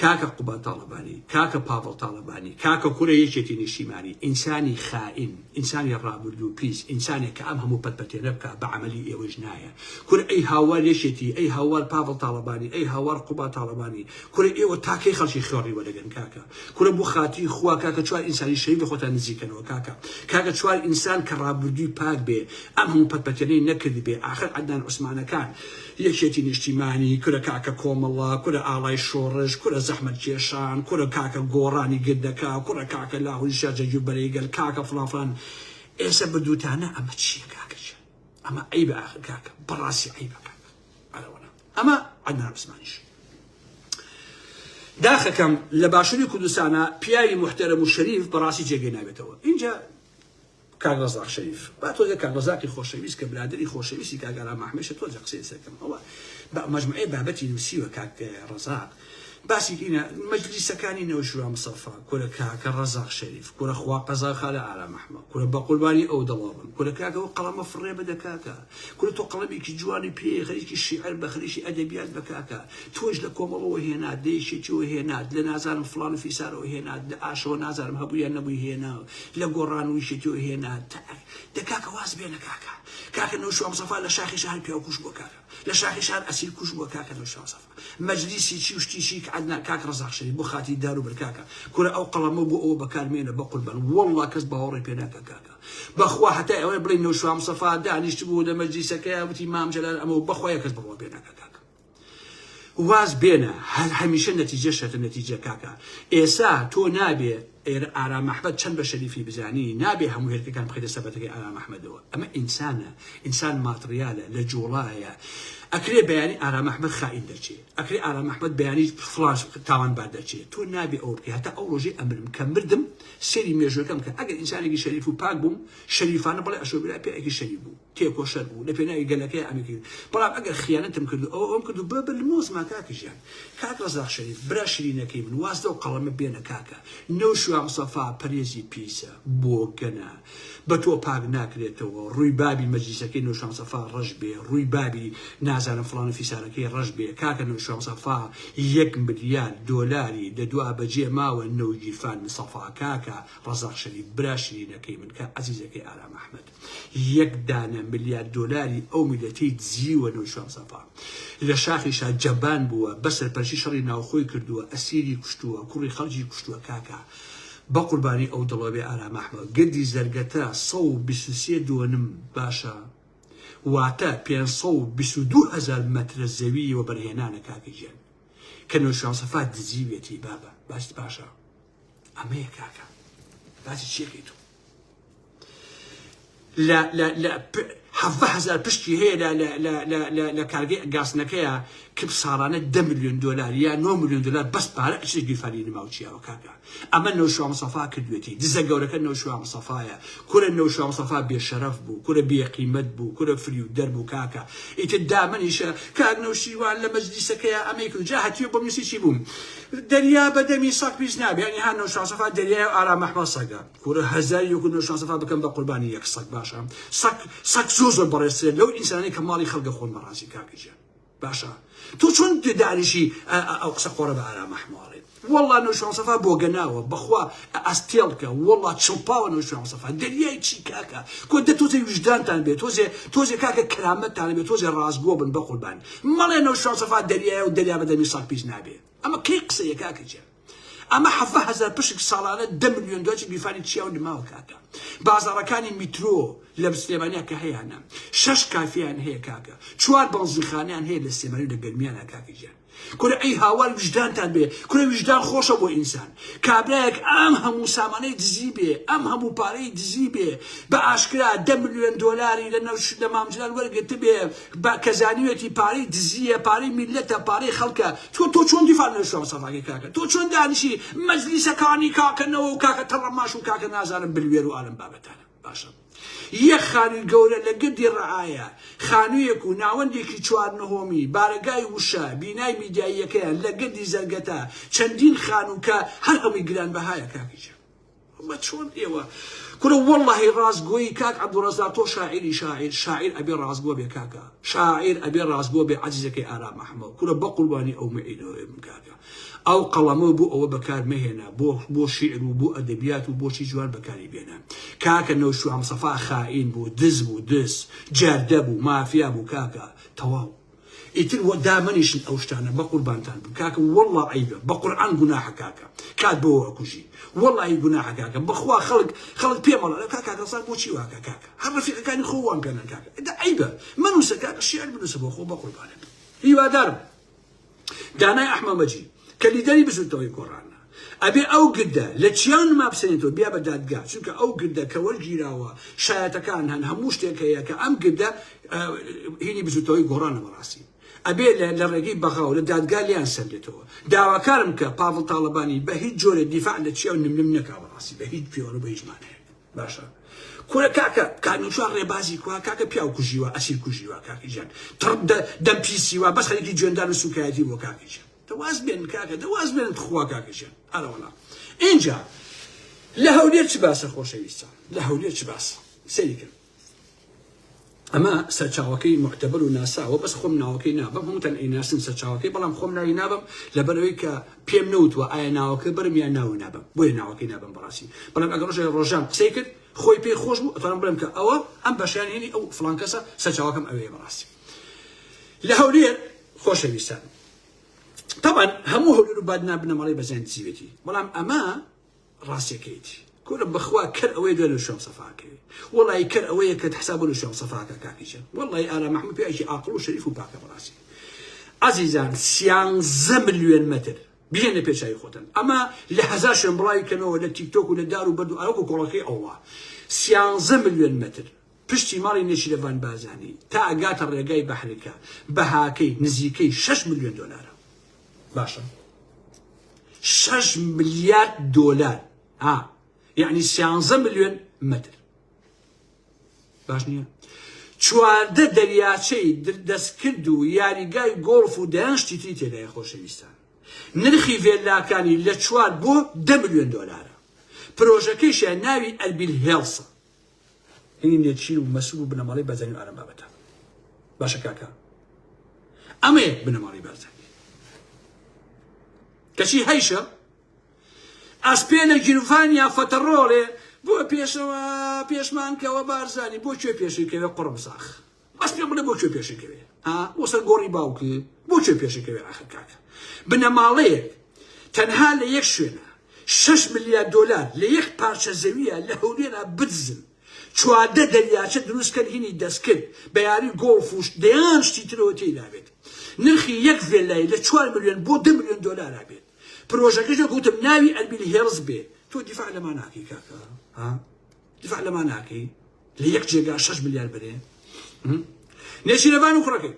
کاکە قوباد تاڵەبانی، کاکە پاڤڵ تاڵەبانی، کاکە کورە یەکێتی نیشتیمانی، ئینسانی خائین، ئینسانی ڕابردوو پیس، ئینسانێک کە ئەم هەموو پەت پەتێنە بکا بە عەمەلی ئێوەیش نایە. کورە ئەی هاوار یەکێتی، ئەی هاوار پاڤڵ تاڵەبانی، ئەی هاوار قوباد تاڵەبانی، کورە ئێوە تا کەی خەڵکی خوێڕی وەدەگرن کاکە؟ کورە بۆ خاتری خوا کاکە چوار ئینسانی شەریف لە خۆتان نزیک کەنەوە کاکە. کاکە چوار ئینسان کە ڕابردووی پاک بێ، ئەم هەموو پەت پەتێنەی نەکردبێ، ئاخر عەدنان عوسمانەکان، یەکێتی نیشتیمانی، کورە کاکە کۆمەڵە، کورە ئاڵای شۆڕش، کورە زەحمەتکێشان، کورە کاکە گۆڕانی گردەکە، کوڕە کاکە لاهوری شێخ جەنگی و بەرەی گەل، کاکە فڵان فڵان، ئێسە بردووتانە ئەمە چییە کاکە گیان؟ ئەمە عەیبە ئاخر کاکە، بەڕاستی عەیبە کاکە. ئەرەوەنا ئەمە عەدنان عوسمانیش. داخەکەم لە باشووری کوردستانە پیاوی موحتەرەم و شەریف بەڕاستی جێگەی نابێتەوە. ئینجا کاک ڕەزاق شەریف با تۆزێ کاک ڕەزاقی خۆشەویست کە برادەری خۆشەویستی کاک ئارام ئەحمەدیشە تۆزێ قسەی لەسەر کەم ئەوە بە مەجموعەی بابەتی نووسیوە کاک ڕەزاق باسی ئینە مەجلیسەکانی نەوشیروان مستەفا کورە کاکە ڕەزاق شەریف کورە خوا قەزا خالە ئارام ئەحمەد کورە بە قوربانی ئەو دڵە بم کورە کاکە ئەو قەڵەمە فڕێ بدە کاکە کورە تۆ قەڵەمێکی جوانی پێ خەریکی شیعر بە خەریکی ئەدەبیات بە کاکە تۆش لە کۆمەڵەوە هێنات لە یەکێتیەوە هێنات لە نازانم فڵان و فیسارەوە هێنات لە ئاشەوە نازانم هەبوو یان نەبووی هێنا لە گۆڕان و یەکێتیەوە هێنات دە کاکە واز بێنە کاکە کاکە نەوشیروان مستەفا لە شاخی شار پیاوکوژ بووە کاکە لە شاخی شار ئەسیر کوژ بووە کاکە نەوشیروان مستەفا مەجلیسی چی و شتی چی عەدنان کاک ڕەزاق شەریف بۆ خاتری دار و بەر کاکە کورە ئەو قەڵەمە بۆ ئەوە بەکار مێنە بە قوربان واللە کەس باوەڕی پێ ناکا کاکە بەخوا هەتا ئەوەی بڵێ نەوشیروان مستەفا دانیشتبوو لە مەجلیسەکەیا وتی مام جەلال ئەمە بەخوا کەس بڕوا پێ ناکا کاکە واز بێنە هەر هەمیشە نەتیجە شەرتە نەتیجە کاکە ئێسا تۆ نابێ ئێرە ئارام ئەحمەد چەند بە شەریفی بزانی نابێ هەموو هێلکەکان بخەیتە سەبەتەکەی ئارام ئەحمەدەوە ئەمە ئینسانە ئینسان ماتڕیالە لە جوڵایە ئەکرێ بەیانی ئارام ئەحمەد خائین دەرچێ ئەکرێ ئارام ئەحمەد بەیانی فڵان تاوانبار دەرچێ تۆ نابێ ئەوە بکەی هەتا ئەو ڕۆژەی ئەمرم کە مردم سەیری مێژوەکەم کە ئەگەر ئینسانێکی شەریف و پاک بووم شەریفانە بڵێ ئەشۆ برا پیاوێکی شەریف بوو تێکۆشەر بوو لە پێناوی گەلەکەی ئەمەی کرد بەڵام ئەگەر خیانەتم کرد و ئەوە ئەوم کرد و بە بلمۆزما کاکە ژیان کاک ڕەزاق شەریف برا شیرینەکەی من واز لەو قەڵەمە بێنە کاکە نەوشیروان مستەفا پەرێزی پیسە بۆگەنە بە تۆ پاک ناکرێتەوە ڕووی بابی مەجلیسەکەی نەوشیروان مستەفا ڕەش بێ ڕووی بابی نازانم فڵان و فیسارەکەی ڕەش بێ کاکە نەوشیروان مستەفا یەک ملیار دۆلاری لە دوا بەجێ ماوە نەوگیرفان مستەفا کاکە ڕەزاق شەریف برا شیرینەکەی من کە عەزیزەکەی ئارام ئەحمەد یەک دانە ملیار دۆلاری ئەو میلەتەی دزیوە نەوشیروان مستەفا لە شاخیشا جەبان بووە بە سەرپەرشتی شەڕی ناوخۆی کردووە ئەسیری کوشتووە کوڕی خەڵکی کوشتووە کاکە بەقوربانی ئەو دڵە بێ ئارام ئەحمەد گردی زەرگەتە 123 دۆنم باشە واتە 522 هەزار مەترە زەوی وەبەرهێنانە کاکە گیان کە نەوشیروان مستەفا دزیوێتی بابە باش باشە ئەمەیە کاکە باسی چیەکەی تۆ لە لە لە حەڤدە هەزار پشکی هەیە لە لە لە لە لە لە کارگەی گاسنەکەیە کە ساڵانە دە ملیۆن دۆلار یا نۆ ملیۆن دۆلار بەس پارە ئەچێت گیرفانی نماوچیاوە کاکە ئەمە نەوشیروان مستەفا کردوێتی دزە گەورەکە نەوشیروان مستەفایە کورە نەوشیروان مستەفا بێشەرەف بوو کورە بێقیمەت بوو کورە فریودەر بوو کاکە ئیتر دامنیشە کاک نەوشیروان لە مەجلیسەکەیا ئەمەی کرد جا هەتیوە بۆم نووسی چی بووم دەریا بە دەمی سەگ پیس نابێ یانی ها نەوشیروان مستەفا دەریایە و ئارام ئەحمەد سەگە کورە هەزاری یەک و نەوشیروان سەفا بکەم بە قوربانی یەک سەگ باشە سەگ سەگ زۆر زۆر بەڕێزترە لەو ئینسانەی کە ماڵی خەڵک دەخۆن بەڕاستی کاکە گیان باشە تۆ چۆن دانیشی ئەو قسە قۆڕە بە ئارام ئەحمەڵێ والله نەوشیروان سەفا بۆگەناوە بەخوا ئەستێڵکە والله چڵپاوە نەوشیروان سەفا دەریای چی کاکە کۆ دە تۆزێ ویژدانتان بێ تۆزێ تۆزێ کاکە کەرامەتتان بێ تۆزێ ڕاستگۆ بن بە قوربان مەڵێ نەوشیروان سەفا دەریایە و دەریا بە دەمی سەگ پیس نابێ ئەمە کەی قسەیە کاکە گیان ئەمە 17 هەزار پشک ساڵانە دە ملیۆن دۆلار گیرفانی چیا و نماوە کاکە بازاڕەکانی میترۆ لە سلێمانیا کە هەیانە شەش کافیان هەیە کاکە چوار بەنزینخانەیان هەیە لە سلێمانی و لە گەرمیانە کاکە گیان کورە ئەی هاوار ویژدانتان بێ کورە ویژدان خۆشە بۆ ئینسان کابرایەک ئەم هەموو سامانەی دزی بێ ئەم هەموو پارەی دزی بێ بە ئاشکرا دە ملیۆن دۆلاری لە نەوش لە مام جەلال وەرگرتبێ بە کە زانیوێتی پارەی دزییە پارەی میللەتە پارەی خەڵکە تۆ تۆ چۆن دیفاع لە نەوشیروان مستەفاکەی کاکە تۆ چۆن دانیشی مەجلیسەکانی کاکە نەوە و کاکە تەڕەماش و کاکە نازانم بلوێر و ئالم بابەتانە باشە یەک خانووی گەورە لە گردی ڕعایە خانوویەک و ناوەندێکی چوار نهۆمی بارەگای وشە بینای میدیاییەکەیان لە گردی زەرگەتە چەندین خانوو کە هەر هەمووی گرانبەهایە کاکە گیان. بە چۆن ئێوە کورە وەڵڵاهی ڕاستگۆیی کاک عەبدوڕەزاق تۆ شاعیری شاعیر شاعیر ئەبێ ڕاستگۆ بێ کاکە شاعیر ئەبێ ڕاستگۆ بێ عەزیزەکەی ئارام ئەحمەد کورە بەقوربانی ئەو مەعینەوە بم کاکە ئەو قەڵەمە بۆ ئەوە بەکار مەهێنە بۆ بۆ شیعر و بۆ ئەدەبیات و بۆچی جوان بەکاری بێنە کاکە نەوشیروان مستەفا خائین بوو دز بوو دز جەردە بوو مافیا بوو کاکە تەواو ئیتر وە دامەنیشن ئەو شتانە بەقوربانتان بم کاکە وەڵا عەیبە بەقورعان گوناحە کاکە کات بۆ ئەکوژی وەڵی گوناحە کاکە بەخوا خەڵک خەڵک پێمەڵە کاکە کاکە ڕەزاق بۆچی واکە کاکە هەر ڕەفیقەکانی خۆ وان پێنان کاکە دە عەیبە مەنووسە کاکە شیعر بنووسە بۆ خۆ بەقوربانە بم هیوادارم دانای ئەحمە مەجید کە لیدەری بزوتنەوەی گۆڕانە ئەبێ ئەو گردە لە چیان ما بسێنێتەوە بیا بە دادگا چونکە ئەو گردە کە وەرگیراوە شایەتەکان هەن هەموو شتێک هەیە کە ئەم گردە هینی بزوتنەوەی گۆڕانە بەڕاستی ئەبێ لە ڕێگەی بەغا و لە دادگا لیان سەندێتەوە داواکارم کە پاڤڵ تاڵەبانی بە هیچ جۆرێ دیفاع لە چیا و نمنم نەکا بەڕاستی بە هیچ پێوەر و بە هیچ مانایەک باشە کورە کاکە کاک نەوشیروان ڕێبازی کوا کاکە پیاو کوژیوە ئەسیر کوژیوە کاکە گیان تڕ دەم پیسیوە بەس خەریکی جوێندان و سوکایەتی بۆ کاکە گیان دەواز بێن کاکە دەواز بێن تخوا کاکە گیان ئەرەوەڵا ئینجا لە هەولێر چ باسە خۆشەویستان لە هەولێر چ باسە سەیری کەن ئەمە سەرچاوەکەی معتبر و ناساوە بەس خۆم ناوەکەی نابم هەمووتان ئەیناسن سەرچاوەکەی بەڵام خۆم ناوی نابم لەبەرەوەی کە پێم نەوتوە ئایا ناوەکە برم یان ناوی نابم بۆیە ناوەکەی نابم بەڕاستی بەڵام ئەگەر ڕۆژێ ڕۆژان قسەی کرد خۆی پێی خۆش بوو ئەتوانم بڵێم کە ئەوە ئەم بەشیان هێنی ئەو فڵان کەسە سەرچاوەکەم ئەوەیە بەڕاستی لە هەولێر خۆشەویستان طبعا هەموو هەولێر و بادنا بنەماڵەی بەزیان دزیوێتی بەڵام ئەمە ڕاستیەکەیتی کورە بەخوا کەر ئەوەیە دوای نەوشیروان مستەفا ئەکەوێ وەڵی کەر ئەوەیە کە حساب بۆ نەوشیروان مستەفا ئەکا کاکی جان وەڵی ئارام مەحمود پیاوێکی ئاقڵ و شەریف و پاکە بەڕاستی ئازیزان سیانزە ملیۆن مەتر بهێنە پێچوی خۆتان ئەمە لە هەزار شوێن بڵاوی کەنەوە لە تیکتۆک و لە دار و بەرد و ئەوکو کۆڵەکەی ئەوڵا سیانزە ملیۆن مەتر پشتی ماڵی نێچیرەڤان بازانی تا ئەگاتە ڕێگای بەحرکە بەهاکەی نزیکەی 6 ملیۆن دۆلارە باشە شەش ملیارد دۆلار ها یعنی سیانزە ملیۆن مەتر باش نییە چواردە دەریاچەی دەستکرد و یاریگای گۆڵف و دەیان شتی تری تێدایە خۆشەویستان نرخی ڤێلاکانی لە چوار بۆ دە ملیۆن دۆلارە پرۆژەکەیشیان ناوی ئەربیل هێڵسە هینی نێچیر و مەسول و بنەماڵەی بارزانی و ئارام بابەتە باشە کاکە ئەمەیە بنەماڵەی بارزانی کەچی هەیشە ئەسپێ لە گیرفانیا فەتەڕۆڵێ بۆ پێشەوە پێشمانکەوە بارزانی بۆ کوێ پێشی کەوێ قوڕم ساخ بەس پێم بڵێ بۆ کوێ پێشی کەوێ ها بۆ سەر گۆڕی باوکی بۆ کوێ پێشی کەوێ ئاخر کاکە بنەماڵەیەک تەنها لە یەک شوێنە 6 ملیار دۆلار لە یەک پارچە زەویە لە هەولێرا بدزن 14 دەریاچە دروستکەن هینی دەستکرد بە یاری گۆڵف و دەیان شتی ترەوە تێیدا بێت نرخی یەک ڤێلای لە 4 ملیۆن بۆ 10 ملیۆن دۆلارا بێت پرۆژەکەش وەک وتم ناوی ئەربیل هێڵز بێ تۆ دیفاع لەما ناکەی کاکە ها دیفاع لەما ناکەی لە یەک جێگا 6 ملیار بەرێ نێچیرەڤان و کوڕەکەی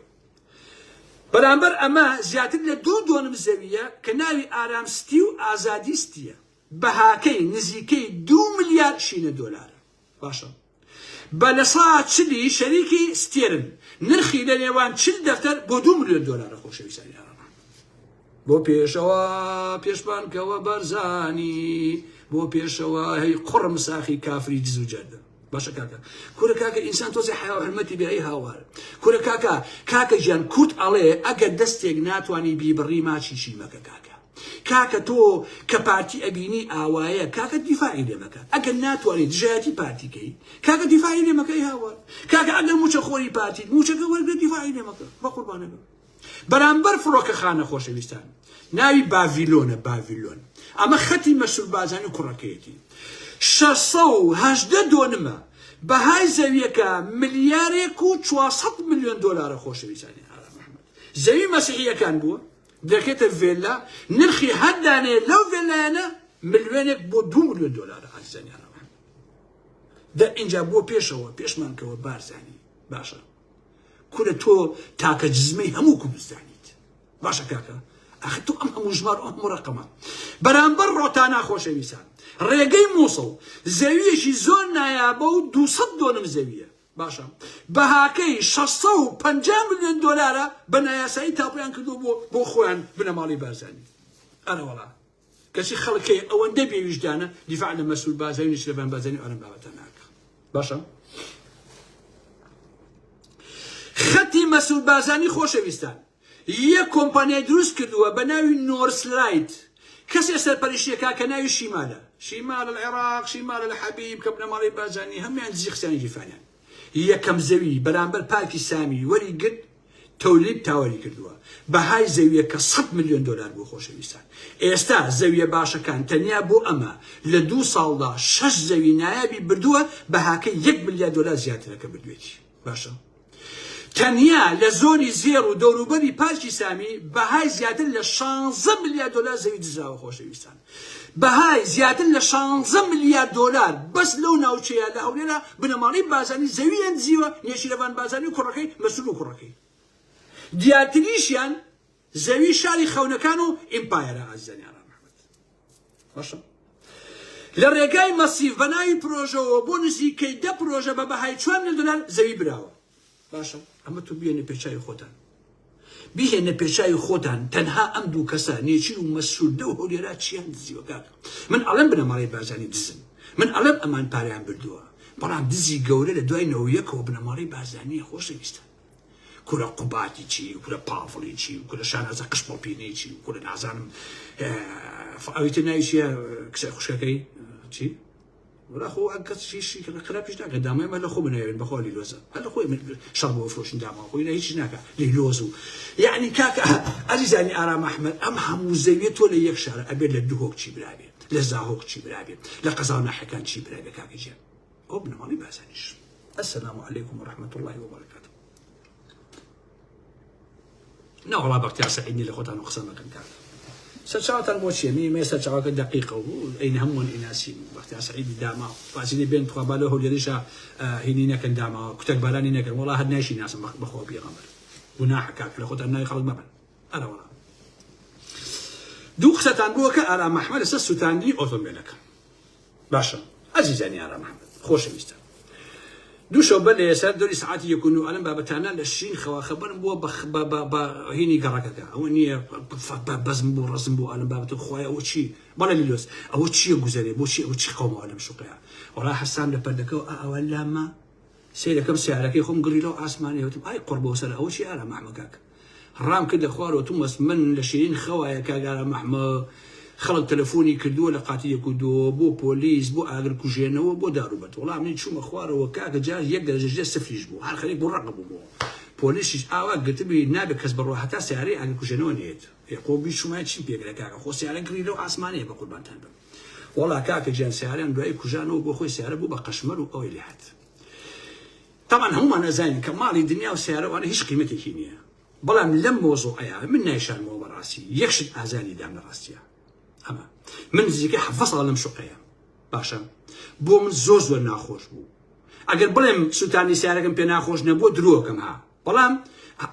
بەرامبەر ئەمە زیاتر لە دوو دۆنم زەویە کە ناوی ئارام ستی و ئازادی ستیە بەهاکەی نزیکەی دوو ملیار شینە دۆلارە باشە بە لە سا چلی شەریکی ستێرن نرخی لە نێوان چل دەفتەر بۆ دوو ملیۆن دۆلارە خۆشەویستانی ئارام بۆ پێشەوە پێشمان کەوە بەرزانی بۆ پێشەوە هەی قوڕم ساخی کافری دز و جەردە باشە کاکە کورە کاکە ئینسان تۆزێ حیا و حرمەتی بێ ئەی هاوار کورە کاکە کاکە گیان کورد ئەڵێ ئەگەر دەستێک ناتوانی بیبڕی ماچیشی مەکە کاکە کاکە تۆ کە پارتی ئەبینی ئاوایە کاکە دیفاعی لێ مەکە ئەگەر ناتوانی دژایەتی پارتی کەی کاکە دیفاعی لێ مەکە ئەی هاوار کاکە ئەگەر موچە خۆری پارتی موچەکە وەرگرە دیفاعی لێ مەکە بە قوربانە بم بەرامبەر فڕۆکەخانە خۆشەویستان ناوی باڤیلۆنە باڤیلۆن ئەمە خەتی مەسرور بارزانی و کوڕەکەیەتی 618 دۆنمە بەهای زەویەکە ملیارێک و 400 ملیۆن دۆلارە خۆشەویستانی ئارام ئەحمەد زەوی مەسیحیەکان بووە دەکرێتە ڤێلا نرخی هەر دانەیە لەو ڤێلایانە ملیۆنێک بۆ دو ملیۆن دۆلارە ئازیزانی ئارام ئەحمەد دە ئینجا بۆ پێشەوە پێشمان کەوە بارزانی باشە کورە تۆ تاکە جزمەی هەموو کوردستانیت باشە کاکە ئەخ تۆ ئەم هەموو ژمار ئەم هەموو ڕەقەمە بەرامبەر ڕۆتانا خۆشەویستان ڕێگەی مووسڵ زەویەکی زۆر نایابە و 200 دۆنم زەویە باشە بەهاکەی 650 ملیۆن دۆلارە بە نایاسایی تاپۆیان کردو بۆ بۆ خۆیان بنەماڵی بارزانی ئەرەوەڵا. کەچی خەڵکەی ئەوەندە بێویژدانە دیفاع لە مەسرور بارزانی و نێچیرڤان بارزانی و ئەم بابەتە ناکا. باشە خەتی مەسرور بارزانی خۆشەویستان یەک کۆمپانیای دروست کردووە بە ناوی نۆرس لایت کەسێ سەرپەرشتیەکە کە ناوی شیمالە شیمال العراق شیمال الحبیب کە بنەماڵەی بارزانی هەموویان دزی خستیانە گیرفانیان یەکەم زەوی بەرامبەر پارکی سامی وەری گرت تۆلیپ تاوەری کردووە بەهای زەویەکە 100 ملیۆن دۆلار بوو خۆشەویستان ئێستا زەویە باشەکان تەنیا بۆ ئەمە لە دوو ساڵدا شەش زەوی نایابی بردووە بەهاکەی یەک ملیار دۆلار زیاترە کە بردوێتی باشە تەنیا لە زۆنی زێڕ و دەوروبەری پارکی سامی بەهای زیاتر لە 16 ملیار دۆلار زەوی دزراوە خۆشەویستان بەهای زیاتر لە 16 ملیار دۆلار بەس لەو ناوچەیە لە هەولێرا بنەماڵەی بارزانی زەویان دزیوە نێچیرەڤان بارزانی و کوڕەکەی مەسرور و کوڕەکەی دیارتریشیان زەوی شاری خەونەکان و ئیمپایەرە ئازیزانی ئارام ئەحمەد باشە لە ڕێگای مەسیف بە ناوی پرۆژەوە بۆ نزیکەی دە پرۆژە بە بەهای 4 ملیۆن دۆلار زەوی براوە باشە ئەمە تو بێنە پێچوی خۆتان بیهێنە پێچوی خۆتان تەنها ئەم دوو کەسە نێچیر و مەسرور لەو هەولێرا چیان دزیوە کاکە من ئەڵێم بنەماڵەی بارزانی دزن من ئەڵێم ئەمان پارەیان بردووە بەڵام دزی گەورە لە دوای نەوەیەکەوە بنەماڵەی بارزانیە خۆشەویستە کورە قوباتی چی و کورە پاڤڵی چی و کورە شانازە قشپڵپینەی چی و کورە نازانم ئەوی تر ناوی چییە کچە خوشکەکەی چی وەلا خۆ کەس شیشی خراپیش ناکە دامای مە لە خۆ بنەوێن بەخوا لیلۆزە هەر لە خۆی شەڕ بۆ فرۆشن داما خۆی لە هیچ ناکە لیلۆز و یعنی کاکە ئەزیزانی ئارام ئەحمەد ئەم هەموو زەویە تۆ لە یەک شارە ئەبێت لە دهۆک چی برابێ لە زاهۆک چی برابێ لە قەزا و ناحیەکان چی برابێ کاکە گیان ئەو بنەماڵەی بارزانیش السلام علیکم و رحمة الله وبرکاته نەوەڵا بەختیار سەعید نیە لە خۆتان و قسە مەکەن کاکە سەرچاوتان بۆ چیە می مێ سەرچاوەکە دقیقە و ئەین هەمووان ئیناسین بەختیار سەعیدی داما بازینی بێن تخوا با لە هەولێریشا هینی نەکەن داماوە کوتەک بارانی نەکەن وەڵا هەر نایشی ناسم بەخوا پێغەمبەر گوناحە کاک لە خۆتان ناوی خەڵک مەبەن ئەرە وەڵا دوو قسەتان بووە کە ئارام ئەحمەد لەسەر سووتاندنی ئۆتۆمبێلەکە باشە ئەزیزانی ئارام ئەحمەد خۆشەویستە دوو شەو بەر لە ئێستا دەوری سەعاتی یەک و نۆ ئەلەم بابەتانە لە شین خەوا خەبەرم بووە بە هینی گەڕەکەکە ئەوە نییە بەزم بوو ڕەزم بوو ئەلم بابەتە خوایە ئەوە چی بەڵێ لیلۆس ئەوە چییە گوزەرێ بۆچی ئەوە چی قەومەوە لەم شوقەیە وەڵا هەستام لە پەردەکەەوە ئەوە لامە سەیرەکەم سیارەکەی خۆم گڕی لەو ئاسمانەی وتم ئای قوڕ بۆ سەر ئەوە چی ئارام ئەحمە کاک ڕام کردە خوار وتم بەس من لە شیرین خەوایە کاک ئارام ئەحمە خەڵک تەلەفۆنی کردووە لە قاتی یەک و دووەوە بۆ پۆلیس بۆ ئاگر کوژێنەوە بۆ داروبەرد وەڵا منی چوومە خوارەوە کاکە جار یەک دەرەجە ژێر سفریش بوو هەر خەریک بوو ڕەق بوومەوە پۆلیسیش ئاوا گرتبووی نابێ کەس بڕوا هەتا سیارەی ئاگر کوژێنەوە نێت ئێ خۆ بیچوومایە چیم پێکرا کاکە خۆ سیارە گڕی لەو ئاسمانەیە بە قوربانتان بم وەڵا کاکە گیان سیارەیان دوایی کوژانەوە بۆ خۆی سیارە بوو بە قەشمەر و ئەوەی لێهات تەبعەن هەموومان ئەزانین کە ماڵی دنیا و سەیارە وانە هیچ قیمەتێکی نییە بەڵام لەم مۆزوعەیە من نایشارمەوە بەڕاستی یەک شت ئازاری دام لە ڕاستیە ئەمە من نزیکەی حەڤدە ساڵ لەم شوقەیە باشە بۆ من زۆر زۆر ناخۆش بوو ئەگەر بڵێم سووتانی سیارەکەم پێ ناخۆش نەبووە درۆکەم ها بەڵام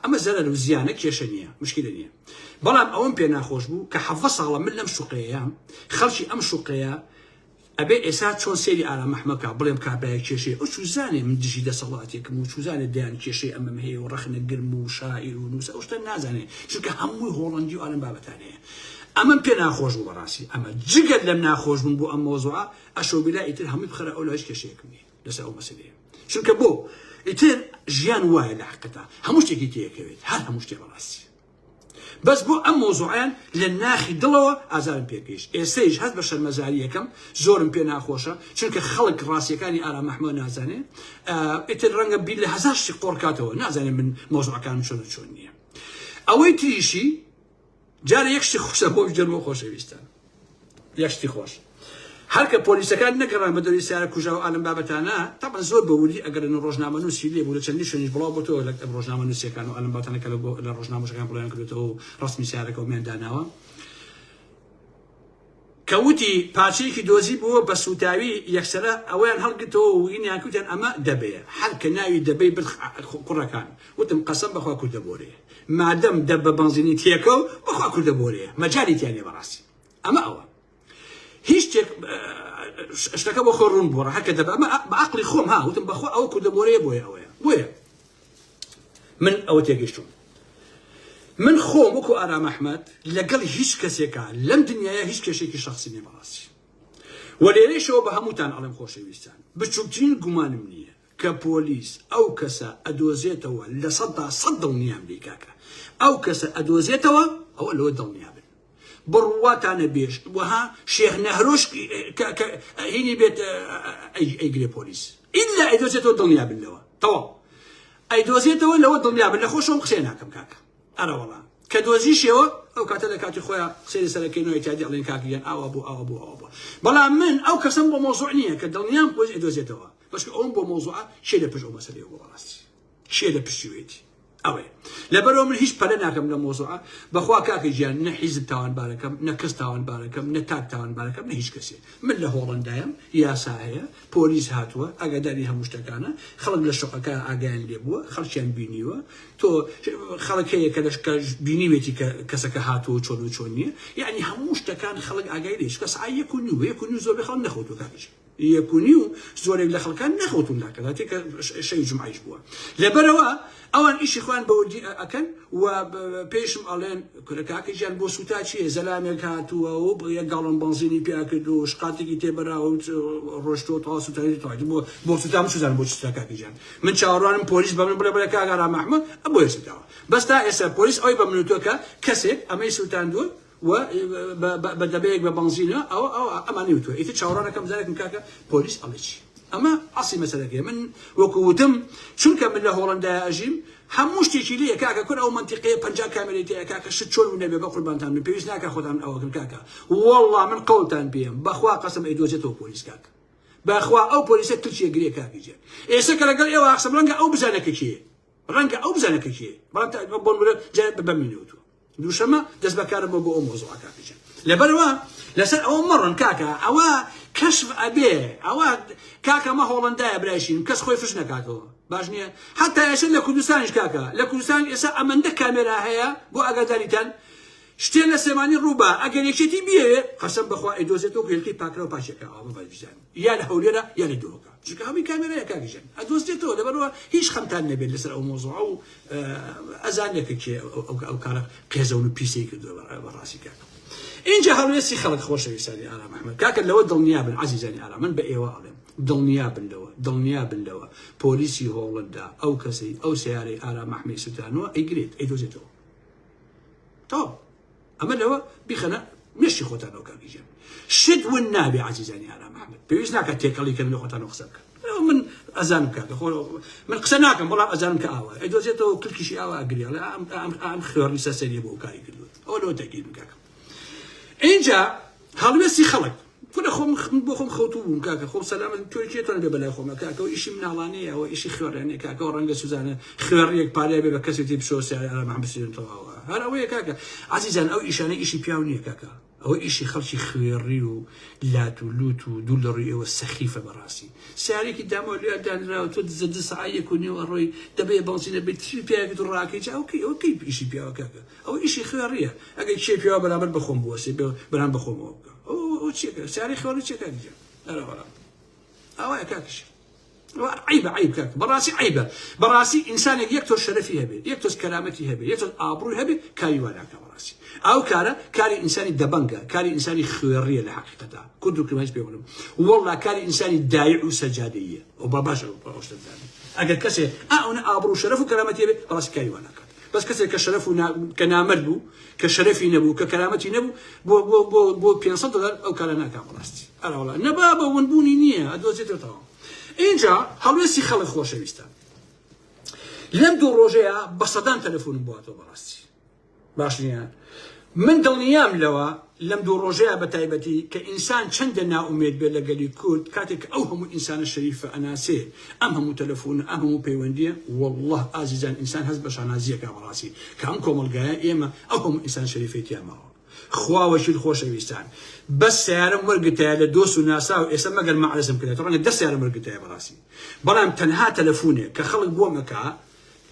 ئەمە زەرەر و زیانە کێشە نییە مشکلە نییە بەڵام ئەوەم پێ ناخۆش بوو کە حەڤدە ساڵە من لەم شوقەیە خەڵکی ئەم شوقەیە ئەبێ ئێسا چۆن سەیری ئارام ئەحمە کا بڵێم کابرایە کێشەی ئەو چوزانێ من دژی دەسەڵاتێکم و چوزانێ دەیان کێشەی ئەمەم هەیە و ڕەخنە گرم و شاعیر و نووسە ئەو شتە نازانێ چونکە هەمووی هۆڵەندی و ئالەم بابەتانەیە ئەمەم پێ ناخۆش بوو بەڕاستی ئەمە جگەر لەم ناخۆش بووم بۆ ئەم مۆزوعە ئەشۆ بیلا ئیتر هەمووی بخەرە ئەو لە هیچ کێشەیەکم نییە لەسەر ئەو مەسەلەیە چونکە بۆ ئیتر ژیان وایە لە حقیقەتا هەموو شتێکی تێکەوێت هەر هەموو شتێ بەڕاستی بەس بۆ ئەم مەوزوعەیان لە ناخی دڵەوە ئازارم پێگەیشت ئێستەیش هەست بە شەرمەزاریەکەم زۆرم پێ ناخۆشە چونکە خەڵک ڕاستیەکانی ئارام ئەحمەد نازانێ ئیتر ڕەنگە بیر لە هەزار شتی قۆڕ کاتەوە نازانێ من مەوزوعەکانم چۆن و چۆن نییە ئەوەی تریشی جارە یەک شتی خۆشە بۆ جەرمە خۆشەویستان یەک شتی خۆش هەر کە پۆلیسەکان نەگەڕان بە دەوری سیارە کوژراو ئالم بابەتانە تەبعەن زۆر بە وردی ئەگەرن و ڕۆژنامەنووسی لێ بوو لە چەندین شوێنیش بڵاو بۆتەوە لە ڕۆژنامەنووسیەکان و ئالم بابەتانە کە لە ڕۆژنامەشەکان بڵاویان کردوێتەوە و ڕەسمی سیارەکە و میان داناوە کە وتی پارچەیەکی دۆزی بووە بە سووتاوی یەکسرە ئەوەیان هەڵگرتەوە و ئینیان کوتیان ئەمە دەبەیە هەر کە ناوی دەبەی برد کوڕەکان وتم قەسەم بەخوا کوردە بۆرێ مادەم دەبە بەنزینی تێکەو بەخوا کوردە بۆرێ مەجالی تیانێ بەڕاستی ئەمە ئەوە هیچ شتێک شتەکە بۆ خۆ ڕوون بووە هەکە دەبە ئەمە بە عەقڵی خۆم ها وتم بەخوا ئەوە کوردە بۆرەیە بۆیە ئەوەیە بۆیە من ئەوە تێگەیشتوم. من خۆم وەکو ئارام ئەحمەد لەگەڵ هیچ کەسێکا لەم دنیایە هیچ کێشێکی شخصی نیە بەڕاستی و لێرەیشەوە بە هەمووتان ئەڵێم خۆشەویستان بچووکترین گومانم نییە کە پۆلیس ئەو کەسە ئەدۆزێتەوە 100% دڵنیام لێی کاکە ئەو کەسە ئەدۆزێتەوە ئەوە لەوە دڵنیا بن بڕواتانە بێش وەها شێخ نەهرۆش هینی بێت ئەیگرێ پۆلیس ئیلا ئەیدۆزێتەوە دڵنیا بن لەوە تەواو ئەیدۆزێتەوە لەوە دڵنیا بن لە خۆشم قسەی ناکەم کاکە ئەرەوەڵا کە دۆزیشەوە ئەو کاتە لە کاتی خۆیان قسەی لەسەرەکەی نوێ تادی ئەڵێن کاک گیان ئاوا بوو ئاوا بوو ئاوا بوو بەڵام من ئەو کەسم بۆ مۆزوع نییە کە دڵنیام پۆلیس ئەیدۆزێتەوە بەشکە ئەوم بۆ مۆزوعە کێ لە پشت ئەو مەسەلەیە بۆ بەڕاستی کێ لە پشتیوێتی ئەوەیە لەبەرەوە من هیچ پەلە ناکەم لە مۆزوعە بەخوا کاکە گیان نە حیزب تاوانبارەکەم نە کەس تاوانبارەکەم نە تاک تاوانبارەکەم نە هیچ کەسێ من لە هۆڵندایم یاسا هەیە پۆلیس هاتووە ئاگاداری هەموو شتەکانە خەڵک لە شوقەکە ئاگایان لێ بووە خەڵکیان بینیوە تۆ خەڵک هەیە کە لەشکە بینیوێتی کە کەسەکە هاتووە چۆن و چۆن نییە یعنی هەموو شتەکان خەڵک ئاگای لێ چونکە سەعات 1:30 1:30 زۆربەی خەڵک نەخەوتووە کاکە گیان. 1:30 زۆرێک لە خەڵکان نەخەوتون لاکەاتێ کە شەوی جمعیش بووە لەبەرەوە ئەوان ئیشی خۆیان بەوردی ئەکەن و پێشم ئەڵێن کورە کاکە گیان بۆ سوتا چییە زەلامێک هاتووە و یەک گاڵۆن بەنزینی پیا کرد و شقاتێکی تێبەراوە و ڕۆشتووە تا سوتانی تەواو بۆ بۆ سوتا من سوزان بۆ سوتا کاکە گیان من چاوەڕوانم پۆلیس بە من بڵێ بڵێ کاک ئارام ئەحمەد بۆیە سوتاوە بەس تا ئێستا پۆلیس ئەوەی بە من وتووە کە کەسێک ئەمەی سوتاندووە و بە دەبەیەک بە بەنزینە ئەوە ئەوە ئەمانەی وتووە ئیتر چاوەڕوانەکەم بزانێکم کاکە پۆلیس ئەڵێ چی ئەمە ئەسڵی مەسەلەکەیە من وەکو وتم چونکە من لە هۆڵەندای ئەژیم هەموو شتێکی لێیە کاکە کورە ئەو مەنتیقەیە 50 کامێرەی تێیە کاکە شت چۆن و نەبێ بە قوربانتان من پێویست ناکە خۆتان ئەوەکەن کاکە والله من قەولتان پێم بەخوا قەسم ئەیدۆزێتەوە پۆلیس کاکە بەخوا ئەو پۆلیسە ترکیە گرێ کاکە گیان ئێستا کە لەگەڵ ئێوە قسەم ڕەنگە ئەو بزانە کە کێیە ڕەنگە ئەو بزانە کە کێیە بەڵام بۆ نمونە جارێ بە منی وتووە دووشەمە دەست بەکارم بۆ بۆ ئەو مۆزوعە کاکە گیان لەبەرەوە لەسەر ئەوە مەڕۆن کاکە ئەوە کەشف ئەبێ ئەوە کاکە مە هۆڵندایە برایشین کەس خۆی فش نەکاتەوە باش نییە حتا ئێستا لە کوردستانیش کاکە لە کوردستان ئێستا ئەمەندە کامێرا هەیە بۆ ئاگاداریتان شتێ لە سلێمانی ڕووبا ئەگەر یەکێتی بیەوێ قەسەم بەخوا ئەیدۆزێتەوە هێلکەی پاکرا و پاچێکە ئەوە بەبیزان یا لە هەولێرە یا لە دهۆکە چونکە هەمووی کامێرایە کاک ژیان ئەدۆزرێتەوە لەبەرەوە هیچ خەمتان نەبێت لەسەر ئەو مۆزوعە و ئەزانێت کە کێ ئەو کارە قێزەون و پیسەی کردووە بەڕاستی کاکە اینجا هەڵوێستی خەڵک خۆشەویستانی ئارام ئەحمەد کاکە لەوە دڵنیا بن عەزیزانی ئارام من بە ئێوە ئەڵێم دڵنیا بن لەوە دڵنیا بن لەوە پۆلیسی هۆڵندا ئەو کەسەی ئەو سیارەی ئارام ئەحمەی سوتانوە ئەیگرێت ئەیدۆزێتەوە تەواو ئەمە لەوە بیخەنە مێشکی خۆتانەوە کاک گیان شت ون نابێ عەزیزانی ئارام ئەحمەد پێویست ناکات تێکەڵی کەن لە خۆتانەوە قسە بکەن من ئەزانم کاکە خۆ من قسە ناکەم بەڵام ئەزانم کە ئاوا ئەیدۆزێتەوە کلکیشی ئاوا ئەگری ئەڵێ ئەم ئەم ئەم خوێڕی سەرسەریە بۆ کاری کردووە ئەوە لەوە تەکید بکەم کاکە ئینجا هەڵوێستی خەڵک کورە خۆم بۆ خۆم خەوتوو بووم کاکە خۆم سەلامەت تۆ کێتان بێ بەلای خۆمە کاکە و ئیشی مناڵانەیە ئەوە ئیشی خوێڕیانەیە کاکە و ڕەنگە سوزانە خوێڕیەک پارەیە بێ بە کەسێتی بچۆ سیارە ئارام ئەحمەد سیرن تەواوە هەر ئەوەیە کاکە عەزیزان ئەو ئیشانە ئیشی پیاو نییە کاکە ئەوە ئیشی خەڵکی خوێڕی و لات و لوت و دوور لە ڕووی ئێوە سەخیفە بەڕاستی سیارێکی دامەوە لێ دانراوە تۆ دزە دز سەعات 1:30 ئەڕۆی دەبێ بەنزینە بێت چی پیاوێکی تۆ ڕاکەی جا ئەو کەی ئەو کەی ئیشی پیاوە کاکە ئەوە ئیشی خوێڕیە ئەگەر کێ پیاوە بەرامبەر بە خۆم بوەسێ بەرام بە خۆمەوە بکە ئەو چیەکە سیارەی خوێڕی چیە کاک گیان ئەرە وەڵا ئەوەیە کاکیش عیبە عیب کاک بەڕاستی عیبە بەڕاستی ئینسانێک یەک تۆ شەرەفی هەبێ یەک تۆز کەرامەتی هەبێ یەک تۆز ئابڕووی هەبێ کاری وا ناکا بەڕاستی ئەو کارە کاری ئینسانی دەبەنگە کاری ئینسانی خوێڕیە لە حەقیقەتا کورد و کرمانج پێ بڵێم والله کاری ئینسانی دایع و سەجادەیە ئەو با باشە ئەو شتە بزانن ئەگەر کەسێ ئەونە ئابڕوو شەرەف و کەرامەتی هەبێ بەڕاستی کاری وا ناکات بەس کەسێک کە شەرەف و کە نامەرد بوو کە شەرەفی نەبوو کە کەرامەتی نەبوو بۆ بۆ بۆ بۆ 500 دلار ئەو کارە ناکا بەڕاستی ئەرا وەڵا نەبابە ونبوونی نییە ئەدۆزێتەوە تەواو اینجا هەڵوێستی خەڵک خۆشەویستە لەم دوو ڕۆژەیە بە سەدان تەلەفۆنم بۆ هاتەوە بەڕاستی باش نییە من دڵنیام لەوە لەم دوو ڕۆژەیە بە تایبەتی کە ئینسان چەندە نائومێد بێت لە گەلی کورد کاتێک کە ئەو هەموو ئینسانە شەریفە ئەناسێ ئەم هەموو تەلەفۆنە ئەم هەموو پەیوەندیە واللە ئازیزان ئینسان هەست بە شانازیەکا بەڕاستی کە ئەم کۆمەڵگایە ئێمە ئەو هەموو ئینسان شەریفەی تیا ماوە خوا وەکیل خۆشەویستان بەس سیارەم وەرگتایە لە دۆست و ناساو ئێستا مەگەر مەعرەزم کرێت ڕەنگە دە سیارەم وەرگتایە بەڕاستی بەڵام تەنها تەلەفونێک کە خەڵک بۆم ئەکا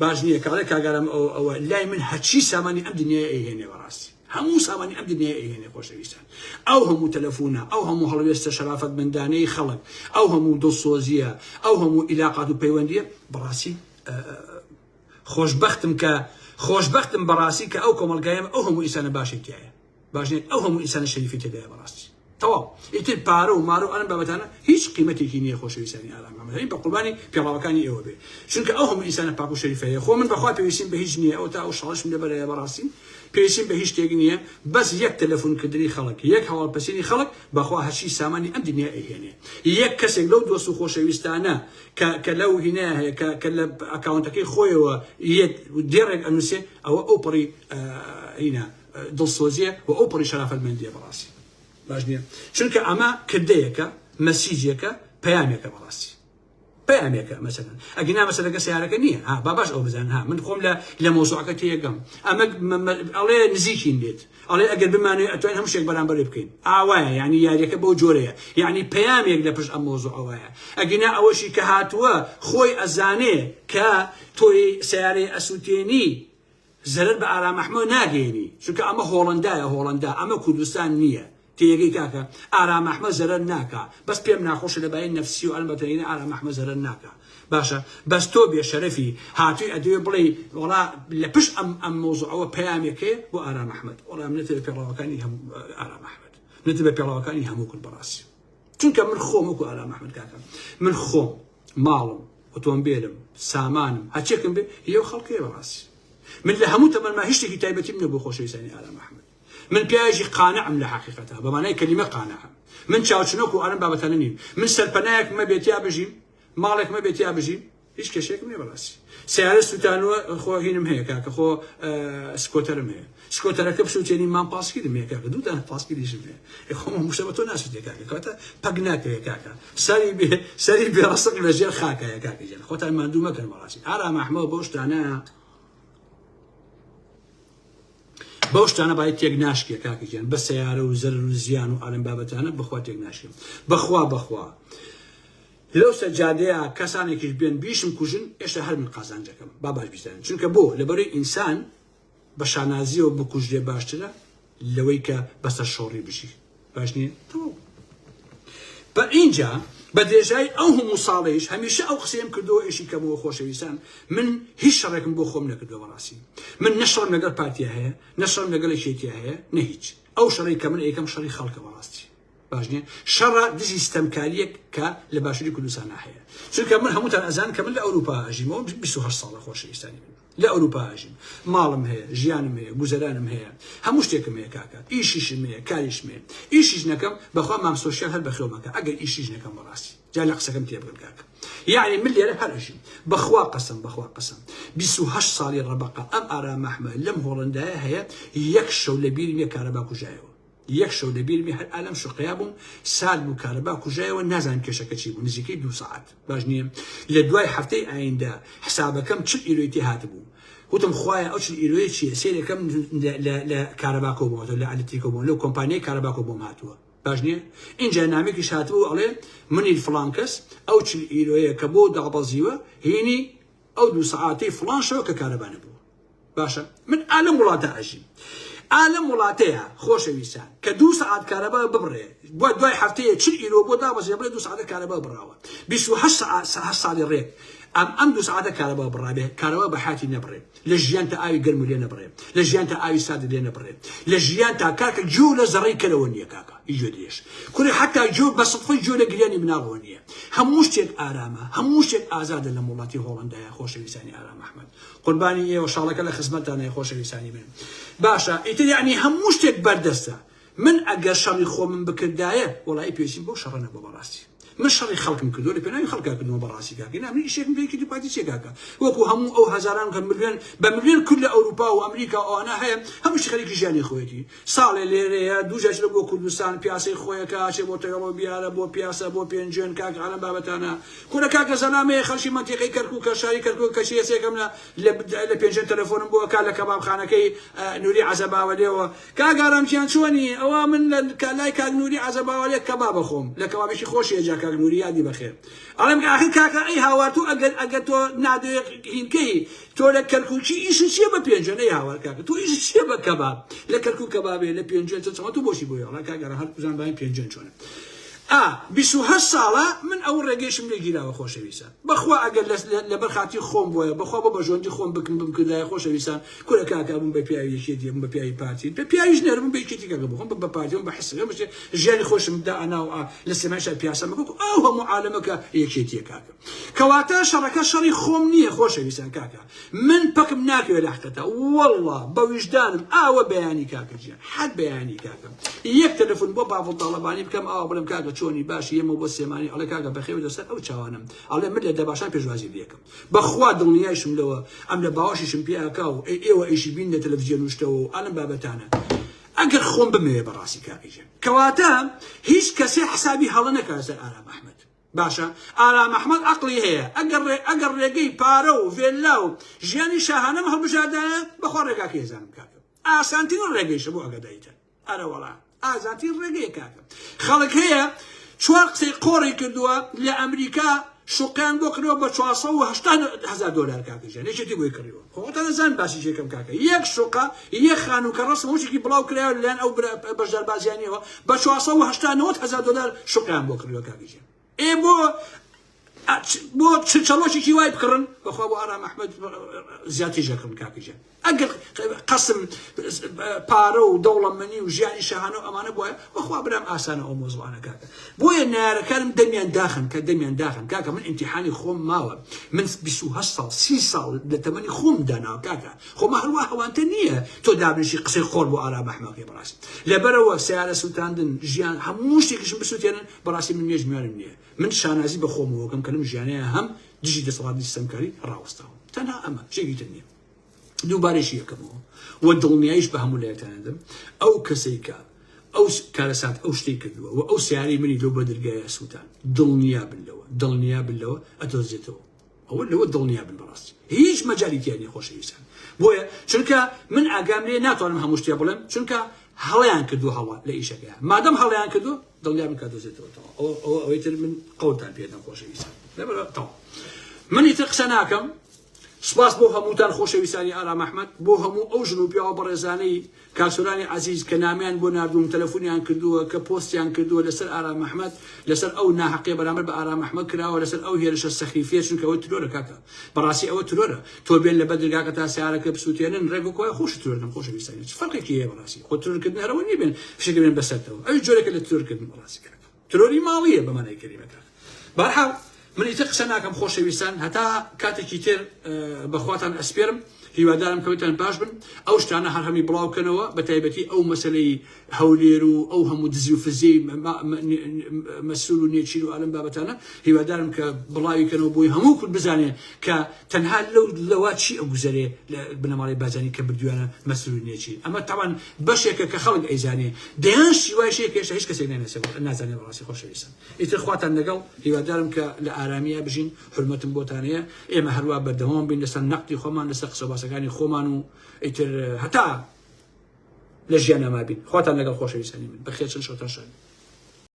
باش نییە کاڵێ کاگارم ئەوە ئەوە لای من هەرچی سامانی ئەم دنیای ئەیهێنێ بەڕاستی هەموو سامانی ئەم دنیای ئەیهێنێ خۆشەویستان ئەو هەموو تەلەفونە ئەو هەموو هەڵوێستە شەرافەتمەندانەی خەڵک ئەو هەموو دڵسۆزیە ئەو هەموو ئیلاقات و پەیوەندیە بەڕاستی خۆشبەختم کە خۆشبەختم بەڕاستی کە ئەو کۆمەڵگایەم ئەو هەموو ئینسانە باشەی تیایە. باش نیە ئەو هەموو ئینسانە شەریفی تێدایە بەڕاستی تەواو ئیتر پارە و مارە و ئەم بابەتانە هیچ قیمەتێکی نییە خۆشەویستانی ئارام محمد بە قوربانی پێڵاوەکانی ئێوە بێ چونکە ئەو هەموو ئینسانە پاک و شەریفە هەیە خۆ من بەخوا پێویستیم بە هیچ نییە ئەو تا ئەو شاڵشم لەبەرەیە بەڕاستی پێویستیم بە هیچ شتێک نییە بەس یەک تەلەفۆنکردنی خەڵک یەک هەواڵپرسینی خەڵک بەخوا هەرچی سامانی ئەم دنیا ئەیهێنێ یەک کەسێک لەو دۆست و خۆشەویستانە کە کە لەو هینە هەیە کە کە لە ئەکاونتەکەی خۆیەوە یەک دێڕێک ئەنووسێ ئەوە ئەو پەڕی هینە دڵسۆزیە و ئەو پەڕی شەرافەتمەندیە بەڕاستی باش نییە چونکە ئەمە کردەیەکە مەسیجێکە پەیامێکە بەڕاستی پەیامێکە مەسەلەن ئەگینا مەسەلەکە سیارەکە نییە ها با باش ئەو بزان ها من خۆم لە لە مۆزوعەکە تێگەم ئەمە ئەڵێ نزیکین لێت ئەڵێ ئەگەر بمانێ ئەتوانین هەموو شتێک بەرامبەری بکەین ئاوایە یعنی یاریەکە بەو جۆرەیە یعنی پەیامێک لە پشت ئەم مۆزوعەوەیە ئەگینا ئەوەشی کە هاتووە خۆی ئەزانێ کە تۆی سیارەی ئەسووتێنی زەرەر بە ئارام ئەحمە ناگەیەنی چونکە ئەمە هۆڵەندایە هۆڵەندا ئەمە کوردستان نییە تێگەی کاکە ئارام ئەحمە زەرەر ناکا بەس پێم ناخۆشە لە بای نەفسی و ئەلبەتەینە ئارام ئەحمە زەرەر ناکا باشە بەس تۆ بێ شەرەفی هاتووی ئەدوێ بڵێ وەڵا لە پشت ئەم ئەم مۆزوعەوە پەیامێکەیە بۆ ئارام ئەحمەد وەڵا منەتە بە پێڵاوەکانی هەموو ئارام ئەحمەد منەتە بە پێڵاوەکانی هەموو کورد بەڕاستی چونکە من خۆم وەکو ئارام ئەحمەد کاکە من خۆم ماڵم ئۆتۆمبیلم سامانم هەرچێکم بێ یەو خەڵکەیە بەڕاستی من لە هەموو تەمەنما هیچ شتێکی تایبەتیم نەبوو خۆشەویستانی ئارام ئەحمەد من پیاوێکی قانعم لە حەقیقەتا بە مانای کەلیمە قانعم من چاوچنۆک و ئارم بابەتانە نیم من سەرپەنایەک مەبێ تیا بژیم ماڵێک مەبێ تیا بژیم هیچ کێشێکم نییە بەڕاستی سیارە سووتانوە خۆ هینم هەیە کاکە خۆ سکۆتەرم هەیە سکۆتەرەکە بسووتێنی مام پاسکیلم هەیە کاکە دوو دانە پاسکیلیشم هەیە ئێ خۆم هەموو بە تۆ ناسووتێ کاکە کەواتە پەک ناکەوێ کاکە سەری بێ سەری بێ ڕسق لە ژێر خاکایە کاکە گیان خۆتان ماندوو مەکەن بەڕاستی ئارام ئەحمەد بەو شتانە بەو شتانە باید تێک ناشکێ کاکە گیان بە سەیارە و زەرر و زیان و ئالم بابەتانە بەخوا تێک ناشکێم بەخوا بەخوا لەو سەجادەیە کەسانێکیش بێن بیشم کوژن ئێشتا هەر من قازانجەکەم با باش بیزانن چونکە بۆ لەبەرەی ئینسان بە شانازیەوە بکوژرێ باشترە لەوەی کە بەسەر شۆڕی بژی باش نییە تەواو بە ئینجا بە درێژای ئەو هەموو ساڵەیش هەمیشە ئەو قسەیەم کردەوە ئێشی کەمەوە خۆشەویستان من هیچ شەڕێکم بۆ خۆم نەکردووە بەڕاستی من نە شەڕم لەگەڵ پارتیا هەیە نە شەڕم لەگەڵ یەکێتیا هەیە نە هیچ ئەو شەڕی کە من ئەیکەم شەڕی خەڵکە بەڕاستی باش نییە شەڕە دژی ستەمکاریەک کە لە باشووری کوردستانە هەیە چونکە من هەمووتان ئەزان کە من لە ئەوروپا ئەژیمەوە 28 ساڵە خۆشەویستانی من لە ئەوروپا ئەژیم ماڵم هەیە ژیانم هەیە گوزەرانم هەیە هەموو شتێکم هەیە کاکە ئیشیشم هەیە کاریشم هەیە ئیشیش نەکەم بەخوا مام سۆشیال هەر بەخێومەکە ئەگەر ئیشیش نەکەم بەڕاستی جا لە قسەکەم تێبگەن کاکە یعنی من لێرە هەر ئەژیم بەخوا قەسەم بەخوا قەسەم 28 ساڵی ڕەبەقە ئەم ئارام ئەحمە لەم هۆڵندایە هەیە یەک شەو لە بیرم یە کارەبا کوژایەوە یەک شەو لە بیرمی هەر ئالەم شوقەیا بووم سارد بوو کارەبا کوژایەوە نازانم کێشەکە چی بوو نزیکەی دوو سەعات باش نییە لە دوای هەفتەی ئایندە حسابەکەم 40 ئیرۆی تێ هاتبوو وتم خوایە ئەو 40 ئیرۆیە چییە سێرەکەم لە کارەباکۆ بۆم هاتووە لە ئەلکتریکۆ بۆم لەو کۆمپانیای کارەباکۆ بۆم هاتووە باش نییە اینجا نامێکیش هاتبوو ئەڵێ منی فڵان کەس ئەو 40 ئیرۆیە کە بۆ دابەزیوە هینی ئەو دوو سەعاتەی فڵان شەوە کە کارەبا نەبووە باشە من ئالەم وڵاتە ئەژیم ئالەم وڵاتەیە خۆشەویستان کە دوو سەعات کارەبا ببڕێ بۆ دوای هەفتەیە 40 ئیرۆ بۆ دابەزێ بڵێ دوو سەعاتە کارەبا بڕاوە 28 سەعات ساڵی ڕێک ئەم ئەم دوو سەعاتە کارەبا بڕابێ کارەبا بە حاتی نەبڕێ لە ژیان تا ئاوی گەرم لێ نەبڕێ لە ژیان تا ئاوی سارد لێ نەبڕێ لە ژیان تا کاکە گوێ لە زەڕەی کەرەوە نییە کاکە گوێ درێژ کوڕی حتا گوێ بە سەدفەی گوێ لە گریانی مناڵەوە نییە هەموو شتێک ئارامە هەموو شتێک ئازادە لەم وڵاتی هۆڵەندایە خۆشەویستانی ئارام ئەحمەد قوربانی ئێوە شاڵەکە لە خزمەتتانە خۆشەویستانی من باشە ئیتر یعنی هەموو شتێک بەردەستە من ئەگەر شەڕی خۆمم بکردایە وەڵی پێویستیم بەو شەڕە نەبوو بەڕاستی من شەڕی خەڵکم کردو لە پێناوی خەڵکا کردمەوە بەڕاستی کاکە نا من ئیشێکم پێ کردی پارتی چیە کاکە وەکو هەموو ئەو هەزاران کە ملیۆن بە ملیۆن کورد لە ئەوروپا و ئەمریکا و ئەوانە هەیە هەمووشی خەریکی ژیانی خۆیەتی ساڵێ لێرەیە دوو جار بۆ کوردستان پیاسەی خۆیەکە ئەچێ بۆ تەگەڵۆ بیارە بۆ پیاسە بۆ پێنجوێن کاک عالەم بابەتانە کورە کاکە زەلامەیە خەڵکی مەنتیقەی کەرکوکە شاری کەرکوک کەچی ئێسێکەم لە لە پێنجوێن تەلەفۆنم بۆ ئەکا لە کەبابخانەکەی نوری عەزەباوەلێەوە کاک ئارام گیان چۆنی ئەوە من لە لای کاک نوری عەزەباوەلێ کەباب ئەخۆم لە کەبابێکی خۆشی ئەجا کاک نوری یادی بەخێر ئەڵێم ئاخر کاکە ئەی هاوار تۆ ئەگەر ئەگەر تۆ نادەوێ هینکەی تۆ لە کەرکوکی ئیشت چییە بە پێنجوێن ئەی هاوار کاکە تۆ ئیشت چییە بە کەباب لە کەرکوک کەبابێ لە پێنجوێن چەند چەمە تۆ بۆچی بۆی ئەڵێ کاک ئارام هەر بزان باین پێنجوێن چۆنە. ئا 28 ساڵە من ئەو ڕێگەیشم لێ گیراوە خۆشەویستان بەخوا ئەگەر لەبەر خاتی خۆم بۆیە بەخوا بۆ بەژۆندی خۆم بکم بمکردایە خۆشەویستان کورە کاکە بووم بە پیاوی یەکێتی بووم بە پیاوی پارتی بە پیاویش نەرم بە یەکێتی کاکە بخۆم بە پارتی بە حسێ بشێ ژیانی خۆشم دا ئەنا و لە سێمایشا پیاسە مەکە ئەو هەموو عالەمەکە یەکێتیە کاکە کەواتە شەڕەکە شەڕی خۆم نییە خۆشەویستان کاکە من پەکم ناکەوێ لە حقیقەتا واللە بە ویژدانم ئاوە بەیانی کاکە گیان حەد بەیانی کاکە یەک تەلەفۆن بۆ باڤڵ تاڵەبانی بکەم ئاوا بڵێم کاکە چۆنی باشی یەمەوە بۆ سلێمانی ئەڵێ کاکە بەخێوی لەسەر ئەو چاوانم ئەڵێ من لە دەباشان پێشوازی لێکم بەخوا دڵنیایشم لەوە ئەم لە باوەشیشم پێ ئەکا و ئەی ئێوە ئەیشی بین لە تەلەفزیۆن و شتەوە و ئەلم بابەتانە ئەگەر خۆم بمەوێ بەڕاستی کاکە گیان کەواتە هیچ کەسێ حسابی هەڵە نەکا لەسەر ئارام ئەحمەد باشە ئارام ئەحمەد عەقڵی هەیە ئەگەر ئەگەر ڕێگەی پارە و ڤێللا و ژیانی شاهانەم هەڵبژاردایە بەخوا ڕێگاکەی ئەزانم کاکە ئاسانترین ڕێگەیشە بۆ ئەگەدایتە ئەرە وەڵا ئازانترین ڕێگەیە کاکە خەڵک هەیە چوار قسەی قۆڕی کردووە لە ئەمریکا شوقیان بۆ کردووە بە 480 هزار دۆلار کاکە ژیان یەکێتی بۆی کڕیوە خۆتان نەزان باسی شێکەم کاکە یەک شوقە یەک خانوو کە ڕەسم وشێکی بڵاو کرایەوە لەلایەن ئەو بەشدار بازیانیەوە بە 480 هزار دۆلار شوقیان بۆ کڕیوە کاکە ژیان ئێ بۆ بۆ چڵۆکێکی وای بکڕن بەخوا بۆ ئارام ئەحمەد زیاتریش دەکڕن کاکە گیان ئەگەر قەسم پارە و دەوڵەمەنی و ژیانی شاهانە و ئەمانە بۆیە بەخوا برام ئاسانە ئەو مۆزوانە کاکە بۆیە نارەکانم دەمیان داخن کە دەمیان داخن کاکە من ئیمتیحانی خۆم ماوە من 28 ساڵ 30 ساڵ لە تەمەنی خۆم داناوە کاکە خۆمە هەروە هەوانتە نییە تۆ دابنیشی قسەی خۆر بۆ ئارام ئەحمەقی بەڕاستی لەبەرەوە سیارە سووتاندن ژیان هەموو شتێکیشم بسووتێنن بەڕاستی من مێژ میوانم نییە من شانازی بە خۆمەوە کەم کە لەم ژیانەیە هەم دژی دەسەڵاتی ستەمکاری ڕاوەستاوم تەنها ئەمە شتێکی تر نییە دووبارەشی یەکەمەوە و دڵنیایش بە هەموو لایەکتان دەدەم ئەو کەسەی کە ئەو کارەسات ئەو شتەی کردووە و ئەو سیارەی منی لەو بەدرگایە سووتان دڵنیا بن لەوە دڵنیا بن لەوە ئەدۆزێتەوە ئەوە لەوە دڵنیا بن بەڕاستی هیچ مەجالی تیا نیە خۆشەویستان بۆیە چونکە من ئاگام لێ ناتوانم هەموو شتێ بڵێم چونکە هەڵیان کردو هەڵە لە ئیشەکەیان مادەم هەڵیان کردو دڵنیا بن کە دۆزێتەوە ئەوە ئەوە ئەوەی تر من قەوتان پێدەم خۆشەویستان لەبەر تەواو من ئیتر قسە ناکەم سپاس بۆ هەمووتان خۆشەویستانی ئارام ئەحمەد بۆ هەموو ئەو ژن و پیاوە بەڕێزانەی کاک سۆرانی عەزیز کە نامەیان بۆ ناردووم تەلەفونیان کردووە کە پۆستیان کردووە لەسەر ئارام ئەحمەد لەسەر ئەو ناهەقیە بەرامبەر بە ئارام ئەحمەد کراوە لەسەر ئەو هێرشە سەخیفیە چونکە ئەوە ترۆرە کاکە بەڕاستی ئەوە ترۆرە تۆ بێن لە بەدرگاکە تا سیارەکە بسووتێنن ڕێک وەکو خۆش ترۆرکەن خۆشەویستانی چ فەرقێکی هەیە بەڕاستی خۆ ترۆرکردن هەرەوە نییە بێن فشێکە بێن بەسەرتەوە ئەوی جۆرێکە لە ترۆرکردن بەڕاستی کاکە ترۆری ماڵیە بە مانای کەلیمە کاکە بەرحاڵ من ئیتر قسە ناکەم خۆشەویستان هەتا کاتێکی تر بەخواتان ئەسپێرم هیوادارم کەوتان باش بن ئەو شتانە هەر هەمی بڵاو کەنەوە بە تایبەتی ئەو مەسلەی هەولێر و ئەو هەموو دزی و فزیەی مەسول و نێچیر و ئالم بابەتانە هیوادارم کە بڵاوی کەنەوە بۆی هەموو کورد بزانێ کە تەنها لەو لەوە چی ئەگوزەرێ لە بنەماڵەی بارزانی کە بردویانە مەسرور نێچیر ئەمە تاوان بەشێکە کە خەڵک ئەیزانێ دەیان شیوای شەیە کە هێشتا هیچ کەسێک ناناسێ نازانێ بەڕاستی خۆشەویستن ئیتر خواتان لەگەڵ هیوادارم کە لە ئارامییا بژین حورمەتم بۆتان هەیە ئێمە هەروا بەردەوام بین لەسەر نەقدی خۆمان لەسەر قسە باسەکانی خۆمان و ئیتر هەتا لە ژیانا مابین خواتان لەگەڵ خۆشەویستانی من بەخێرچن شەوتان شاد.